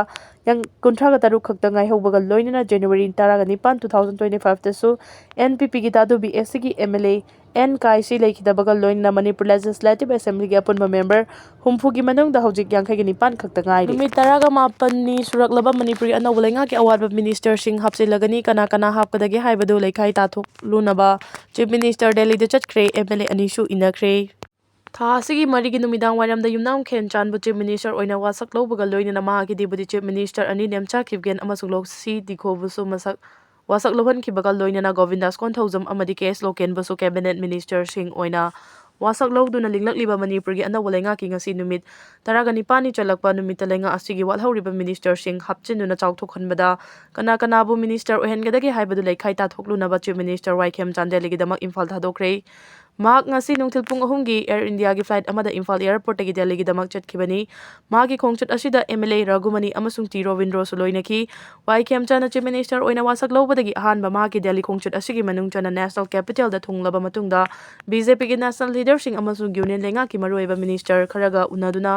ꯌꯥꯡ-, ꯀꯨꯟꯊ꯭ꯔꯥꯒ ꯇꯔꯨꯛ ꯈꯛꯇ ꯉꯥꯏꯍꯧꯕꯒ ꯂꯣꯏꯅꯅ January ꯇꯔꯥꯒ ꯅꯤꯄꯥꯟ, two thousand twenty five ꯗꯁꯨ N P P ꯒꯤ ꯇꯥꯗꯨꯕꯤ S C ꯒꯤ M L A N ꯀꯥꯏꯁꯤ ꯂꯩꯈꯤꯗꯕꯒ ꯂꯣꯏꯅꯅ ꯃꯅꯤꯄꯨꯔ Legislative Assembly ꯒꯤ ꯑꯄꯨꯟꯕ member ꯍꯨꯝꯐꯨꯒꯤ ꯃꯅꯨꯡꯗ ꯍꯧꯖꯤꯛ ꯌꯥꯡꯈꯩꯒ ꯅꯤꯄꯥꯟ ꯈꯛꯇ ꯉꯥꯏꯔꯤ꯫ ꯅꯨꯃꯤꯠ ꯇꯔꯥꯒ ꯃꯥꯄꯟꯅꯤ ꯁꯨꯔꯛꯂꯕ ꯃꯅꯤꯄꯨꯔꯒꯤ ꯑꯅꯧꯕ ꯂꯩꯉꯥꯛꯀꯤ ꯑꯋꯥꯠꯄ ministerꯁꯤꯡ ꯍꯥꯞꯆꯤꯜꯂꯒꯅꯤ꯫ ꯀꯅꯥ ꯀꯅꯥ ꯍꯥꯞꯀꯗꯒꯦ ꯍꯥꯏꯕꯗꯨ ꯂꯩꯈꯥꯏ ꯇꯥꯊꯣꯛꯂꯨꯅꯕ Chief Minister ꯗꯦꯜꯂꯤꯗ ꯆꯠꯈ꯭ꯔꯦ꯫ M L A ꯑꯅꯤꯁꯨ ꯏꯟꯅꯈ꯭ꯔꯦ꯫ ꯊꯥ ꯑꯁꯤꯒꯤ ꯃꯔꯤꯒꯤ ꯅꯨꯃꯤꯗꯥꯡ ꯋꯥꯏꯔꯝꯗ ꯌꯨꯝꯅꯥꯝ ꯈꯦꯟꯆꯥꯟꯕꯨ Chief Minister ꯑꯣꯏꯅ ꯋꯥꯁꯛ ꯂꯧꯕꯒ ꯂꯣꯏꯅꯅ ꯃꯍꯥꯛꯀꯤ Deputy Chief Minister ꯑꯅꯤ ꯅꯦꯝꯆꯥ ꯈꯤꯞꯒꯦꯟ ꯑꯃꯁꯨꯡ ꯂꯣꯛꯁꯤ ꯗꯤꯈꯣꯕꯨꯁꯨ ꯃꯁꯛ ꯋꯥꯁꯛ ꯂꯧꯍꯟꯈꯤꯕꯒ ꯂꯣꯏꯅꯅ ꯒꯣꯕꯤꯟꯗꯥꯁ ꯀꯣꯟꯊꯧꯖꯝ ꯑꯃꯗꯤ ꯀꯦ ꯑꯦꯁ ꯂꯣꯀꯦꯟꯕꯨꯁꯨ Cabinet Ministerꯁꯤꯡ ꯑꯣꯏꯅ ꯋꯥꯁꯛ ꯂꯧꯗꯨꯅ ꯂꯤꯡꯂꯛꯂꯤꯕ ꯃꯅꯤꯄꯨꯔꯒꯤ ꯑꯅꯧꯕ ꯂꯩꯉꯥꯛꯀꯤ ꯉꯁꯤ ꯅꯨꯃꯤꯠ ꯇꯔꯥꯒ ꯅꯤꯄꯥꯟꯅꯤ ꯆꯜꯂꯛꯄ ꯅꯨꯃꯤꯠꯇ ꯂꯩꯉꯥꯛ ꯑꯁꯤꯒꯤ ꯋꯥꯠꯍꯧꯔꯤꯕ ministerꯁꯤꯡ ꯍꯥꯞꯆꯤꯟꯗꯨꯅ ꯆꯥꯎꯊꯣꯛꯍꯟꯕꯗ ꯀꯅꯥ ꯀꯅꯥꯕꯨ minister ꯑꯣꯏꯍꯟꯒꯗꯒꯦ ꯍꯥꯏꯕꯗꯨ ꯂꯩꯈꯥꯏ ꯇꯥꯊꯣꯛꯂꯨꯅꯕ Chief Minister ꯋꯥꯏ ꯈꯦꯝꯆꯥꯟ ꯗꯦꯜꯂꯤꯒꯤꯗꯃꯛ ꯏꯝꯐꯥꯜ ꯊꯥꯗꯣꯛꯈ꯭ꯔꯦ꯫ ꯃꯍꯥꯛ ꯉꯁꯤ ꯅꯨꯡꯊꯤꯜ ꯄꯨꯡ ꯑꯍꯨꯝꯒꯤ Air Indiaꯒꯤ flight ꯑꯃꯗ ꯏꯝꯐꯥꯜ airportꯇꯒꯤ ꯗꯦꯜꯂꯤꯒꯤꯗꯃꯛ ꯆꯠꯈꯤꯕꯅꯤ꯫ ꯃꯍꯥꯛꯀꯤ ꯈꯣꯡꯆꯠ ꯑꯁꯤꯗ M L A ꯔꯘꯨꯃꯅꯤ ꯑꯃꯁꯨꯡ ꯇꯤ ꯔꯣꯕꯤꯟꯗ꯭ꯔꯣꯁꯨ ꯂꯣꯏꯅꯈꯤ꯫ ꯋꯥꯏ ꯈꯦꯝꯆꯥꯟꯅ Chief Minister ꯑꯣꯏꯅ ꯋꯥꯁꯛ ꯂꯧꯕꯗꯒꯤ ꯑꯍꯥꯟꯕ ꯃꯍꯥꯛꯀꯤ ꯗꯦꯜꯂꯤ ꯈꯣꯡꯆꯠ ꯑꯁꯤꯒꯤ ꯃꯅꯨꯡ ꯆꯟꯅ National Capitalꯗ ꯊꯨꯡꯂꯕ ꯃꯇꯨꯡꯗ BJPꯒꯤ national leaderꯁꯤꯡ ꯑꯃꯁꯨꯡ union ꯂꯩꯉꯥꯛꯀꯤ ꯃꯔꯨꯑꯣꯏꯕ minister ꯈꯔꯒ ꯎꯅꯗꯨꯅ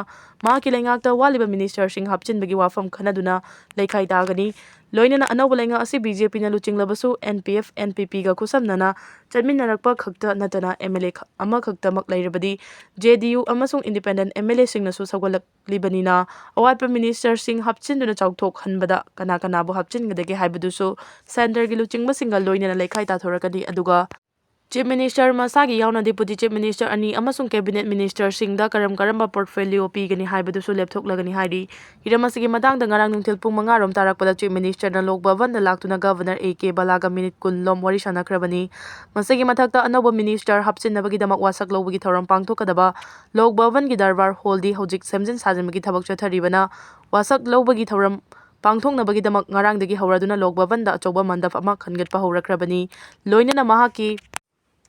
ꯃꯍꯥꯛꯀꯤ ꯂꯩꯉꯥꯛꯇ ꯋꯥꯠꯂꯤꯕ ministerꯁꯤꯡ ꯍꯥꯞꯆꯤꯟꯕꯒꯤ ꯋꯥꯐꯝ ꯈꯟꯅꯗꯨꯅ ꯂꯩꯈꯥꯏ ꯇꯥꯒꯅꯤ꯫ ꯂꯣꯏꯅꯅ ꯑꯅꯧꯕ ꯂꯩꯉꯥꯛ ꯑꯁꯤ BJPꯅ ꯂꯨꯆꯤꯡꯂꯕꯁꯨ N P F, N P Pꯒ ꯈꯨꯠꯁꯝꯅꯅ ꯆꯠꯃꯤꯟꯅꯔꯛꯄ ꯈꯛꯇ ꯅꯠꯇꯅ M L A ꯈ-, ꯑꯃꯈꯛꯇꯃꯛ ꯂꯩꯔꯕꯗꯤ J D U ꯑꯃꯁꯨꯡ independent M L Aꯁꯤꯡꯅꯁꯨ ꯁꯧꯒꯠꯂꯛꯂꯤꯕꯅꯤꯅ ꯑꯋꯥꯠꯄ ministerꯁꯤꯡ ꯍꯥꯞꯆꯤꯟꯗꯨꯅ ꯆꯥꯎꯊꯣꯛꯍꯟꯕꯗ ꯀꯅꯥ ꯀꯅꯥꯕꯨ ꯍꯥꯞꯆꯤꯟꯒꯗꯒꯦ ꯍꯥꯏꯕꯗꯨꯁꯨ centreꯒꯤ ꯂꯨꯆꯤꯡꯕꯁꯤꯡꯒ ꯂꯣꯏꯅꯅ ꯂꯩꯈꯥꯏ ꯇꯥꯊꯣꯔꯛꯀꯅꯤ꯫ ꯑꯗꯨꯒ Chief Minister ꯃꯁꯥꯒꯤ ꯌꯥꯎꯅ Deputy Chief Minister ꯑꯅꯤ ꯑꯃꯁꯨꯡ Cabinet Ministerꯁꯤꯡꯗ ꯀꯔꯝ ꯀꯔꯝꯕ portfolio ꯄꯤꯒꯅꯤ ꯍꯥꯏꯕꯗꯨꯁꯨ ꯂꯦꯞꯊꯣꯛꯂꯒꯅꯤ ꯍꯥꯏꯔꯤ꯫ ꯍꯤꯔꯝ ꯑꯁꯤꯒꯤ ꯃꯇꯥꯡꯗ ꯉꯔꯥꯡ ꯅꯨꯡꯊꯤꯜ ꯄꯨꯡ ꯃꯉꯥ ꯔꯣꯝ ꯇꯥꯔꯛꯄꯗ Chief Ministerꯅ ꯂꯣꯛ ꯚꯕꯟꯗ ꯂꯥꯛꯇꯨꯅ Governor A K ꯕꯂꯥꯒ minute ꯀꯨꯟ ꯂꯣꯝ ꯋꯥꯔꯤ ꯁꯥꯟꯅꯈ꯭ꯔꯕꯅꯤ꯫ ꯃꯁꯤꯒꯤ ꯃꯊꯛꯇ ꯑꯅꯧꯕ minister ꯍꯥꯞꯆꯤꯟꯅꯕꯒꯤꯗꯃꯛ ꯋꯥꯁꯛ ꯂꯧꯕꯒꯤ ꯊꯧꯔꯝ ꯄꯥꯡꯊꯣꯛꯀꯗꯕ ꯂꯣꯛ ꯚꯕꯟꯒꯤ ꯗꯔꯕꯥꯔ hallꯗꯤ ꯍꯧꯖꯤꯛ ꯁꯦꯝꯖꯤꯟ ꯁꯥꯖꯤꯟꯕꯒꯤ ꯊꯕꯛ ꯆꯠꯊꯔꯤꯕꯅ ꯋꯥꯁꯛ ꯂꯧꯕꯒꯤ ꯊꯧꯔꯝ ꯄꯥꯡꯊꯣꯛꯅꯕꯒꯤꯗꯃꯛ ꯉꯔꯥꯡꯗꯒꯤ ꯍꯧꯔꯗꯨꯅ ꯂꯣꯛ ꯚꯕꯟꯗ ꯑꯆꯧꯕ ꯃꯟꯗꯞ ꯑꯃ ꯈꯟꯒꯠꯄ ꯍꯧꯔꯛꯈ꯭ꯔꯕꯅꯤ꯫ ꯂꯣꯏꯅꯅ ꯃꯍꯥꯛꯀꯤ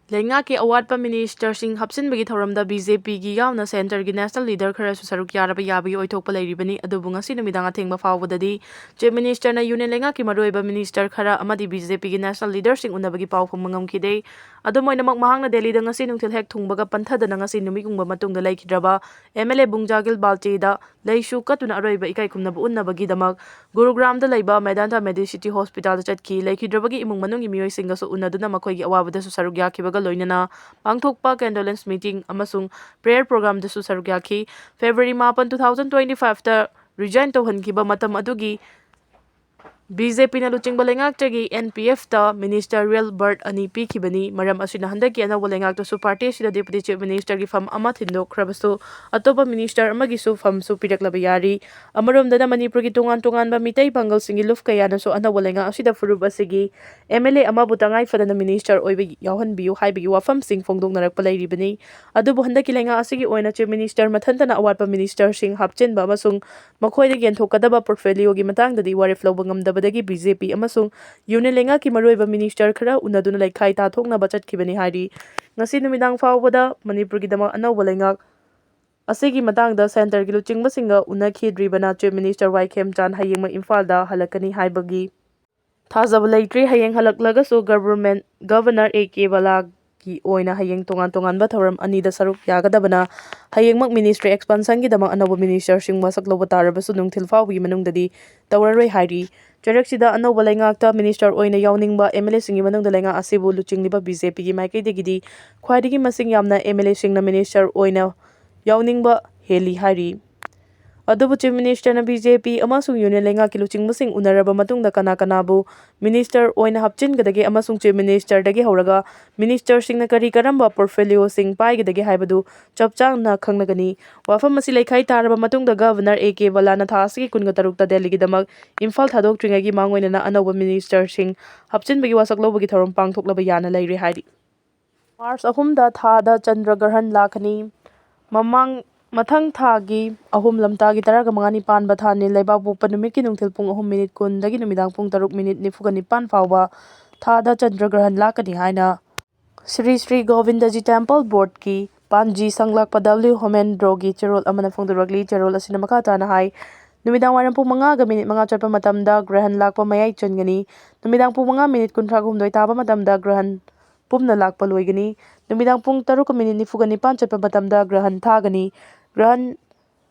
ꯂꯩꯉꯥꯛꯀꯤ ꯑꯋꯥꯠꯄ ministerꯁꯤꯡ ꯍꯥꯞꯆꯤꯟꯕꯒꯤ ꯊꯧꯔꯝꯗ BJPꯒꯤ ꯌꯥꯎꯅ centreꯒꯤ national leader ꯈꯔꯁꯨ ꯁꯔꯨꯛ ꯌꯥꯔꯕ ꯌꯥꯕꯒꯤ ꯑꯣꯏꯊꯣꯛꯄ ꯂꯩꯔꯤꯕꯅꯤ꯫ ꯑꯗꯨꯕꯨ ꯉꯁꯤ ꯅꯨꯃꯤꯗꯥꯡ ꯑꯊꯦꯡꯕ ꯐꯥꯎꯕꯗꯗꯤ Chief Ministerꯅ union ꯂꯩꯉꯥꯛꯀꯤ ꯃꯔꯨꯑꯣꯏꯕ minister ꯈꯔ ꯑꯃꯗꯤ BJPꯒꯤ national leaderꯁꯤꯡ ꯎꯅꯕꯒꯤ ꯄꯥꯎ ꯐꯪꯕ ꯉꯝꯈꯤꯗꯦ꯫ ꯑꯗꯨꯝ ꯑꯣꯏꯅꯃꯛ, ꯃꯍꯥꯛꯅ ꯗꯦꯜꯂꯤꯗ ꯉꯁꯤ ꯅꯨꯡꯊꯤꯜ ꯍꯦꯛ ꯊꯨꯡꯕꯒ ꯄꯟꯊꯗꯅ ꯉꯁꯤ ꯅꯨꯃꯤꯠ ꯌꯨꯡꯕ ꯃꯇꯨꯡꯗ ꯂꯩꯈꯤꯗ꯭ꯔꯕ M L A ꯕꯨꯡꯖꯥꯒꯤꯜ ꯕꯥꯜꯇꯦꯗ ꯂꯩꯁꯨ ꯀꯠꯇꯨꯅ ꯑꯔꯣꯏꯕ ꯏꯀꯥꯏ ꯈꯨꯝꯅꯕ ꯎꯠꯅꯕꯒꯤꯗꯃꯛ ꯒꯨꯔꯨꯒ꯭ꯔꯥꯝꯗ ꯂꯩꯕ Medanta Medicity Hospitalꯗ ꯆꯠꯈꯤ꯫ ꯂꯩꯈꯤꯗ꯭ꯔꯕꯒꯤ ꯏꯃꯨꯡ ꯃꯅꯨꯡꯒꯤ ꯃꯤꯑꯣꯏꯁꯤꯡꯒꯁꯨ ꯎꯅꯗꯨꯅ ꯃꯈꯣꯏꯒꯤ ꯑꯋꯥꯕꯗꯁꯨ ꯁꯔꯨꯛ ꯌꯥꯈꯤꯕꯒ ꯂꯣꯏꯅꯅ ꯄꯥꯡꯊꯣꯛꯄ condolence meeting ꯑꯃꯁꯨꯡ prayer programꯗꯁꯨ ꯁꯔꯨꯛ ꯌꯥꯈꯤ꯫ February ꯃꯥꯄꯟ, two thousand twenty fiveꯇ resign ꯇꯧꯍꯟꯈꯤꯕ ꯃꯇꯝ ꯑꯗꯨꯒꯤ ꯕꯤ ꯖꯦ ꯄꯤꯅ ꯂꯨꯆꯤꯡꯕ ꯂꯩꯉꯥꯛꯇꯒꯤ ꯑꯦꯟ ꯄꯤ ꯑꯦꯐꯇ ꯃꯤꯅꯤꯁꯇꯔ ꯔꯤꯌꯦꯜ ꯕꯔꯠ ꯑꯅꯤ ꯄꯤꯈꯤꯕꯅꯤ꯫ ꯃꯔꯝ ꯑꯁꯤꯅ ꯍꯟꯗꯛꯀꯤ ꯑꯅꯧꯕ ꯂꯩꯉꯥꯛꯇꯁꯨ ꯄꯥꯔꯇꯤ ꯑꯁꯤꯗ ꯗꯦꯄꯨꯇꯤ ꯆꯤꯐ ꯃꯤꯅꯤꯁꯇꯔꯒꯤ ꯐꯝ ꯑꯃ ꯊꯤꯟꯗꯣꯛꯈ꯭ꯔꯕꯁꯨ, ꯑꯇꯣꯞꯄ ꯃꯤꯅꯤꯁꯇꯔ ꯑꯃꯒꯤꯁꯨ ꯐꯝꯁꯨ ꯄꯤꯔꯛꯂꯕ ꯌꯥꯔꯤ꯫ ꯑꯃꯔꯣꯝꯗꯅ ꯃꯅꯤꯄꯨꯔꯒꯤ ꯇꯣꯉꯥꯟ ꯇꯣꯉꯥꯟꯕ ꯃꯤꯇꯩ ꯄꯥꯡꯒꯜꯁꯤꯡꯒꯤ ꯂꯨꯞ ꯀꯌꯥꯅꯁꯨ ꯑꯅꯧꯕ ꯂꯩꯉꯥꯛ ꯑꯁꯤꯗ ꯐꯨꯔꯨꯞ ꯑꯁꯤꯒꯤ ꯑꯦꯝ ꯑꯦꯜ ꯑꯦ ꯑꯃꯕꯨ ꯇꯉꯥꯏ ꯐꯗꯅ ꯃꯤꯅꯤꯁꯇꯔ ꯑꯣꯏꯕ ꯌꯥꯎꯍꯟꯕꯤꯌꯨ ꯍꯥꯏꯕꯒꯤ ꯋꯥꯐꯝꯁꯤꯡ ꯐꯣꯡꯗꯣꯛꯅꯔꯛꯄ ꯂꯩꯔꯤꯕꯅꯤ꯫ ꯑꯗꯨꯕꯨ ꯍꯟꯗꯛꯀꯤ ꯂꯩꯉꯥꯛ ꯑꯁꯤꯒꯤ ꯑꯣꯏꯅ ꯆꯤꯐ ꯃꯤꯅꯤꯁꯇꯔ ꯃꯊꯟꯇꯅ ꯑꯋꯥꯠꯄ ꯃꯤꯅꯤꯁꯇꯔꯁꯤꯡ ꯍꯥꯞꯆꯤꯟꯕ ꯑꯃꯁꯨꯡ ꯃꯈꯣꯏꯗ ꯌꯦꯟꯊꯣꯛꯀꯗꯕ ꯄꯣꯔꯠꯐꯣꯂꯤꯑꯣꯒꯤ ꯃꯇꯥꯡꯗꯗꯤ ꯋꯥꯔꯦꯞ ꯂꯧꯕ ꯉꯝꯗꯕꯗꯒꯤ ꯕꯤ ꯖꯦ ꯄꯤ ꯑꯃꯁꯨꯡ ꯌꯨꯅꯤꯌꯟ ꯂꯩꯉꯥꯛꯀꯤ ꯃꯔꯨꯑꯣꯏꯕ ꯃꯤꯅꯤꯁꯇꯔ ꯈꯔ ꯎꯅꯗꯨꯅ ꯂꯩꯈꯥꯏ ꯇꯥꯊꯣꯛꯅꯕ ꯆꯠꯈꯤꯕꯅꯤ ꯍꯥꯏꯔꯤ꯫ ꯉꯁꯤ ꯅꯨꯃꯤꯗꯥꯡ ꯐꯥꯎꯕꯗ ꯃꯅꯤꯄꯨꯔꯒꯤꯗꯃꯛ ꯑꯅꯧꯕ ꯂꯩꯉꯥꯛ ꯑꯁꯤꯒꯤ ꯃꯇꯥꯡꯗ ꯁꯦꯟꯇꯔꯒꯤ ꯂꯨꯆꯤꯡꯕꯁꯤꯡꯒ ꯎꯅꯈꯤꯗ꯭ꯔꯤꯕꯅ ꯆꯤꯐ ꯃꯤꯅꯤꯁꯇꯔ ꯋꯥꯏ ꯈꯦꯝꯆꯥꯟ ꯍꯌꯦꯡꯃꯛ ꯏꯝꯐꯥꯜꯗ ꯍꯜꯂꯛꯀꯅꯤ ꯍꯥꯏꯕꯒꯤ ꯊꯥꯖꯕ ꯂꯩꯇ꯭ꯔꯤ꯫ ꯍꯌꯦꯡ ꯍꯜꯂꯛꯂꯒꯁꯨ ꯒꯚꯔꯟꯃꯦꯟꯠ, ꯒꯚꯔꯅꯔ ꯑꯦ ꯀꯦ ꯕꯂꯥꯒꯤ ꯑꯣꯏꯅ ꯍꯌꯦꯡ ꯇꯣꯉꯥꯟ ꯇꯣꯉꯥꯟꯕ ꯊꯧꯔꯝ ꯑꯅꯤꯗ ꯁꯔꯨꯛ ꯌꯥꯒꯗꯕꯅ ꯍꯌꯦꯡꯃꯛ ꯃꯤꯅꯤꯁꯇ꯭ꯔꯤ ꯑꯦꯛꯁꯄꯥꯟꯁꯟꯒꯤꯗꯃꯛ ꯑꯅꯧꯕ ꯃꯤꯅꯤꯁꯇꯔꯁꯤꯡ ꯋꯥꯁꯛ ꯂꯧꯕ ꯇꯥꯔꯕꯁꯨ ꯅꯨꯡꯊꯤꯜ ꯐꯥꯎꯕꯒꯤ ꯃꯅꯨꯡꯗꯗꯤ ꯇꯧꯔꯔꯣꯏ ꯍꯥꯏꯔꯤ꯫ ꯆꯩꯔꯛꯁꯤꯗ ꯑꯅꯧꯕ ꯂꯩꯉꯥꯛꯇ ꯃꯤꯅꯤꯁꯇꯔ ꯑꯣꯏꯅ ꯌꯥꯎꯅꯤꯡꯕ ꯑꯦꯝ ꯑꯦꯜ ꯑꯦꯁꯤꯡꯒꯤ ꯃꯅꯨꯡꯗ ꯂꯩꯉꯥꯛ ꯑꯁꯤꯕꯨ ꯂꯨꯆꯤꯡꯂꯤꯕ ꯕꯤ ꯖꯦ ꯄꯤꯒꯤ ꯃꯥꯏꯀꯩꯗꯒꯤꯗꯤ ꯈ꯭ꯋꯥꯏꯗꯒꯤ ꯃꯁꯤꯡ ꯌꯥꯝꯅ ꯑꯦꯝ ꯑꯦꯜ ꯑꯦꯁꯤꯡꯅ ꯃꯤꯅꯤꯁꯇꯔ ꯑꯣꯏꯅ ꯌꯥꯎꯅꯤꯡꯕ ꯍꯦꯜꯂꯤ ꯍꯥꯏꯔꯤ꯫ ꯑꯗꯨꯕꯨ ꯆꯤꯐ ꯃꯤꯅꯤꯁꯇꯔꯅ ꯕꯤ ꯖꯦ ꯄꯤ ꯑꯃꯁꯨꯡ ꯌꯨꯅꯤꯌꯟ ꯂꯩꯉꯥꯛꯀꯤ ꯂꯨꯆꯤꯡꯕꯁꯤꯡ ꯎꯅꯔꯕ ꯃꯇꯨꯡꯗ ꯀꯅꯥ ꯀꯅꯥꯕꯨ ꯃꯤꯅꯤꯁꯇꯔ ꯑꯣꯏꯅ ꯍꯥꯞꯆꯤꯟꯒꯗꯒꯦ ꯑꯃꯁꯨꯡ ꯆꯤꯐ ꯃꯤꯅꯤꯁꯇꯔꯗꯒꯤ ꯍꯧꯔꯒ ꯃꯤꯅꯤꯁꯇꯔꯁꯤꯡꯅ ꯀꯔꯤ ꯀꯔꯝꯕ ꯄꯣꯔꯠꯐꯣꯂꯤꯑꯣꯁꯤꯡ ꯄꯥꯏꯒꯗꯒꯦ ꯍꯥꯏꯕꯗꯨ ꯆꯞ ꯆꯥꯅ ꯈꯪꯂꯒꯅꯤ꯫ ꯋꯥꯐꯝ ꯑꯁꯤ ꯂꯩꯈꯥꯏ ꯇꯥꯔꯕ ꯃꯇꯨꯡꯗ ꯒꯚꯔꯅꯔ ꯑꯦ ꯀꯦ ꯕꯂꯥꯅ ꯊꯥ ꯑꯁꯤꯒꯤ ꯀꯨꯟꯒ ꯇꯔꯨꯛꯇ ꯗꯦꯜꯂꯤꯒꯤꯗꯃꯛ ꯏꯝꯐꯥꯜ ꯊꯥꯗꯣꯛꯇ꯭ꯔꯤꯉꯩꯒꯤ ꯃꯥꯡꯑꯣꯏꯅꯅ ꯑꯅꯧꯕ ꯃꯤꯅꯤꯁꯇꯔꯁꯤꯡ ꯍꯥꯞꯆꯤꯟꯕꯒꯤ ꯋꯥꯁꯛ ꯂꯧꯕꯒꯤ ꯊꯧꯔꯝ ꯄꯥꯡꯊꯣꯛꯂꯕ ꯌꯥꯅ ꯂꯩꯔꯦ ꯍꯥꯏꯔꯤ꯫ ꯃꯥꯔꯆ ꯑꯍꯨꯝꯗ ꯊꯥꯗ ꯆꯟꯗ꯭ꯔ ꯒ꯭ꯔꯍꯟ ꯂꯥꯛꯀꯅꯤ꯫ ꯃꯃꯥꯡ, ꯃꯊꯪ ꯊꯥꯒꯤ ꯑꯍꯨꯝ ꯂꯝꯇꯥꯒꯤ ꯇꯔꯥꯒ ꯃꯉꯥꯅꯤ ꯄꯥꯟꯕ ꯊꯥꯅꯤ꯫ ꯂꯩꯕꯥꯛꯄꯣꯛꯄ ꯅꯨꯃꯤꯠꯀꯤ ꯅꯨꯡꯊꯤꯜ ꯄꯨꯡ ꯑꯍꯨꯝ ꯃꯤꯅꯤꯠ ꯀꯨꯟꯗꯒꯤ ꯅꯨꯃꯤꯗꯥꯡ ꯄꯨꯡ ꯇꯔꯨꯛ ꯃꯤꯅꯤꯠ ꯅꯤꯐꯨꯒ ꯅꯤꯄꯥꯟ ꯐꯥꯎꯕ ꯊꯥꯗ ꯆꯟꯗ꯭ꯔ ꯒ꯭ꯔꯍꯟ ꯂꯥꯛꯀꯅꯤ ꯍꯥꯏꯅ ꯁ꯭ꯔꯤ ꯁ꯭ꯔꯤ ꯒꯣꯕꯤꯟꯗꯖꯤ ꯇꯦꯝꯄꯜ ꯕꯣꯔꯗꯀꯤ ꯄꯥꯟꯖꯤ ꯁꯪꯂꯥꯛꯄ ꯗꯕ꯭ꯂꯤꯎ ꯍꯣꯃꯦꯟꯗ꯭ꯔꯣꯒꯤ ꯆꯦꯔꯣꯜ ꯑꯃꯅ ꯐꯣꯡꯗꯣꯔꯛꯂꯤ꯫ ꯆꯦꯔꯣꯜ ꯑꯁꯤꯅ ꯃꯈꯥ ꯇꯥꯅ ꯍꯥꯏ, ꯅꯨꯃꯤꯗꯥꯡ ꯋꯥꯏꯔꯝ ꯄꯨꯡ ꯃꯉꯥꯒ ꯃꯤꯅꯤꯠ ꯃꯉꯥ ꯆꯠꯄ ꯃꯇꯝꯗ ꯒ꯭ꯔꯍꯟ ꯂꯥꯛꯄ ꯃꯌꯥꯏ ꯆꯟꯒꯅꯤ꯫ ꯅꯨꯃꯤꯗꯥꯡ ꯄꯨꯡ ꯃꯉꯥ ꯃꯤꯅꯤꯠ ꯀꯨꯟꯊ꯭ꯔꯥꯒ ꯍꯨꯝꯗꯣꯏ ꯇꯥꯕ ꯃꯇꯝꯗ ꯒ꯭ꯔꯍꯟ ꯄꯨꯝꯅ ꯂꯥꯛꯄ ꯂꯣꯏꯒꯅꯤ꯫ ꯅꯨꯃꯤꯗꯥꯡ ꯄꯨꯡ ꯇꯔꯨꯛꯀ ꯃꯤꯅꯤꯠ ꯅꯤꯐꯨꯒ ꯅꯤꯄꯥꯟ ꯆꯠꯄ ꯃꯇꯝꯗ ꯒ꯭ꯔꯍꯟ ꯊꯥꯒꯅꯤ꯫ ꯒ꯭ꯔꯍꯟ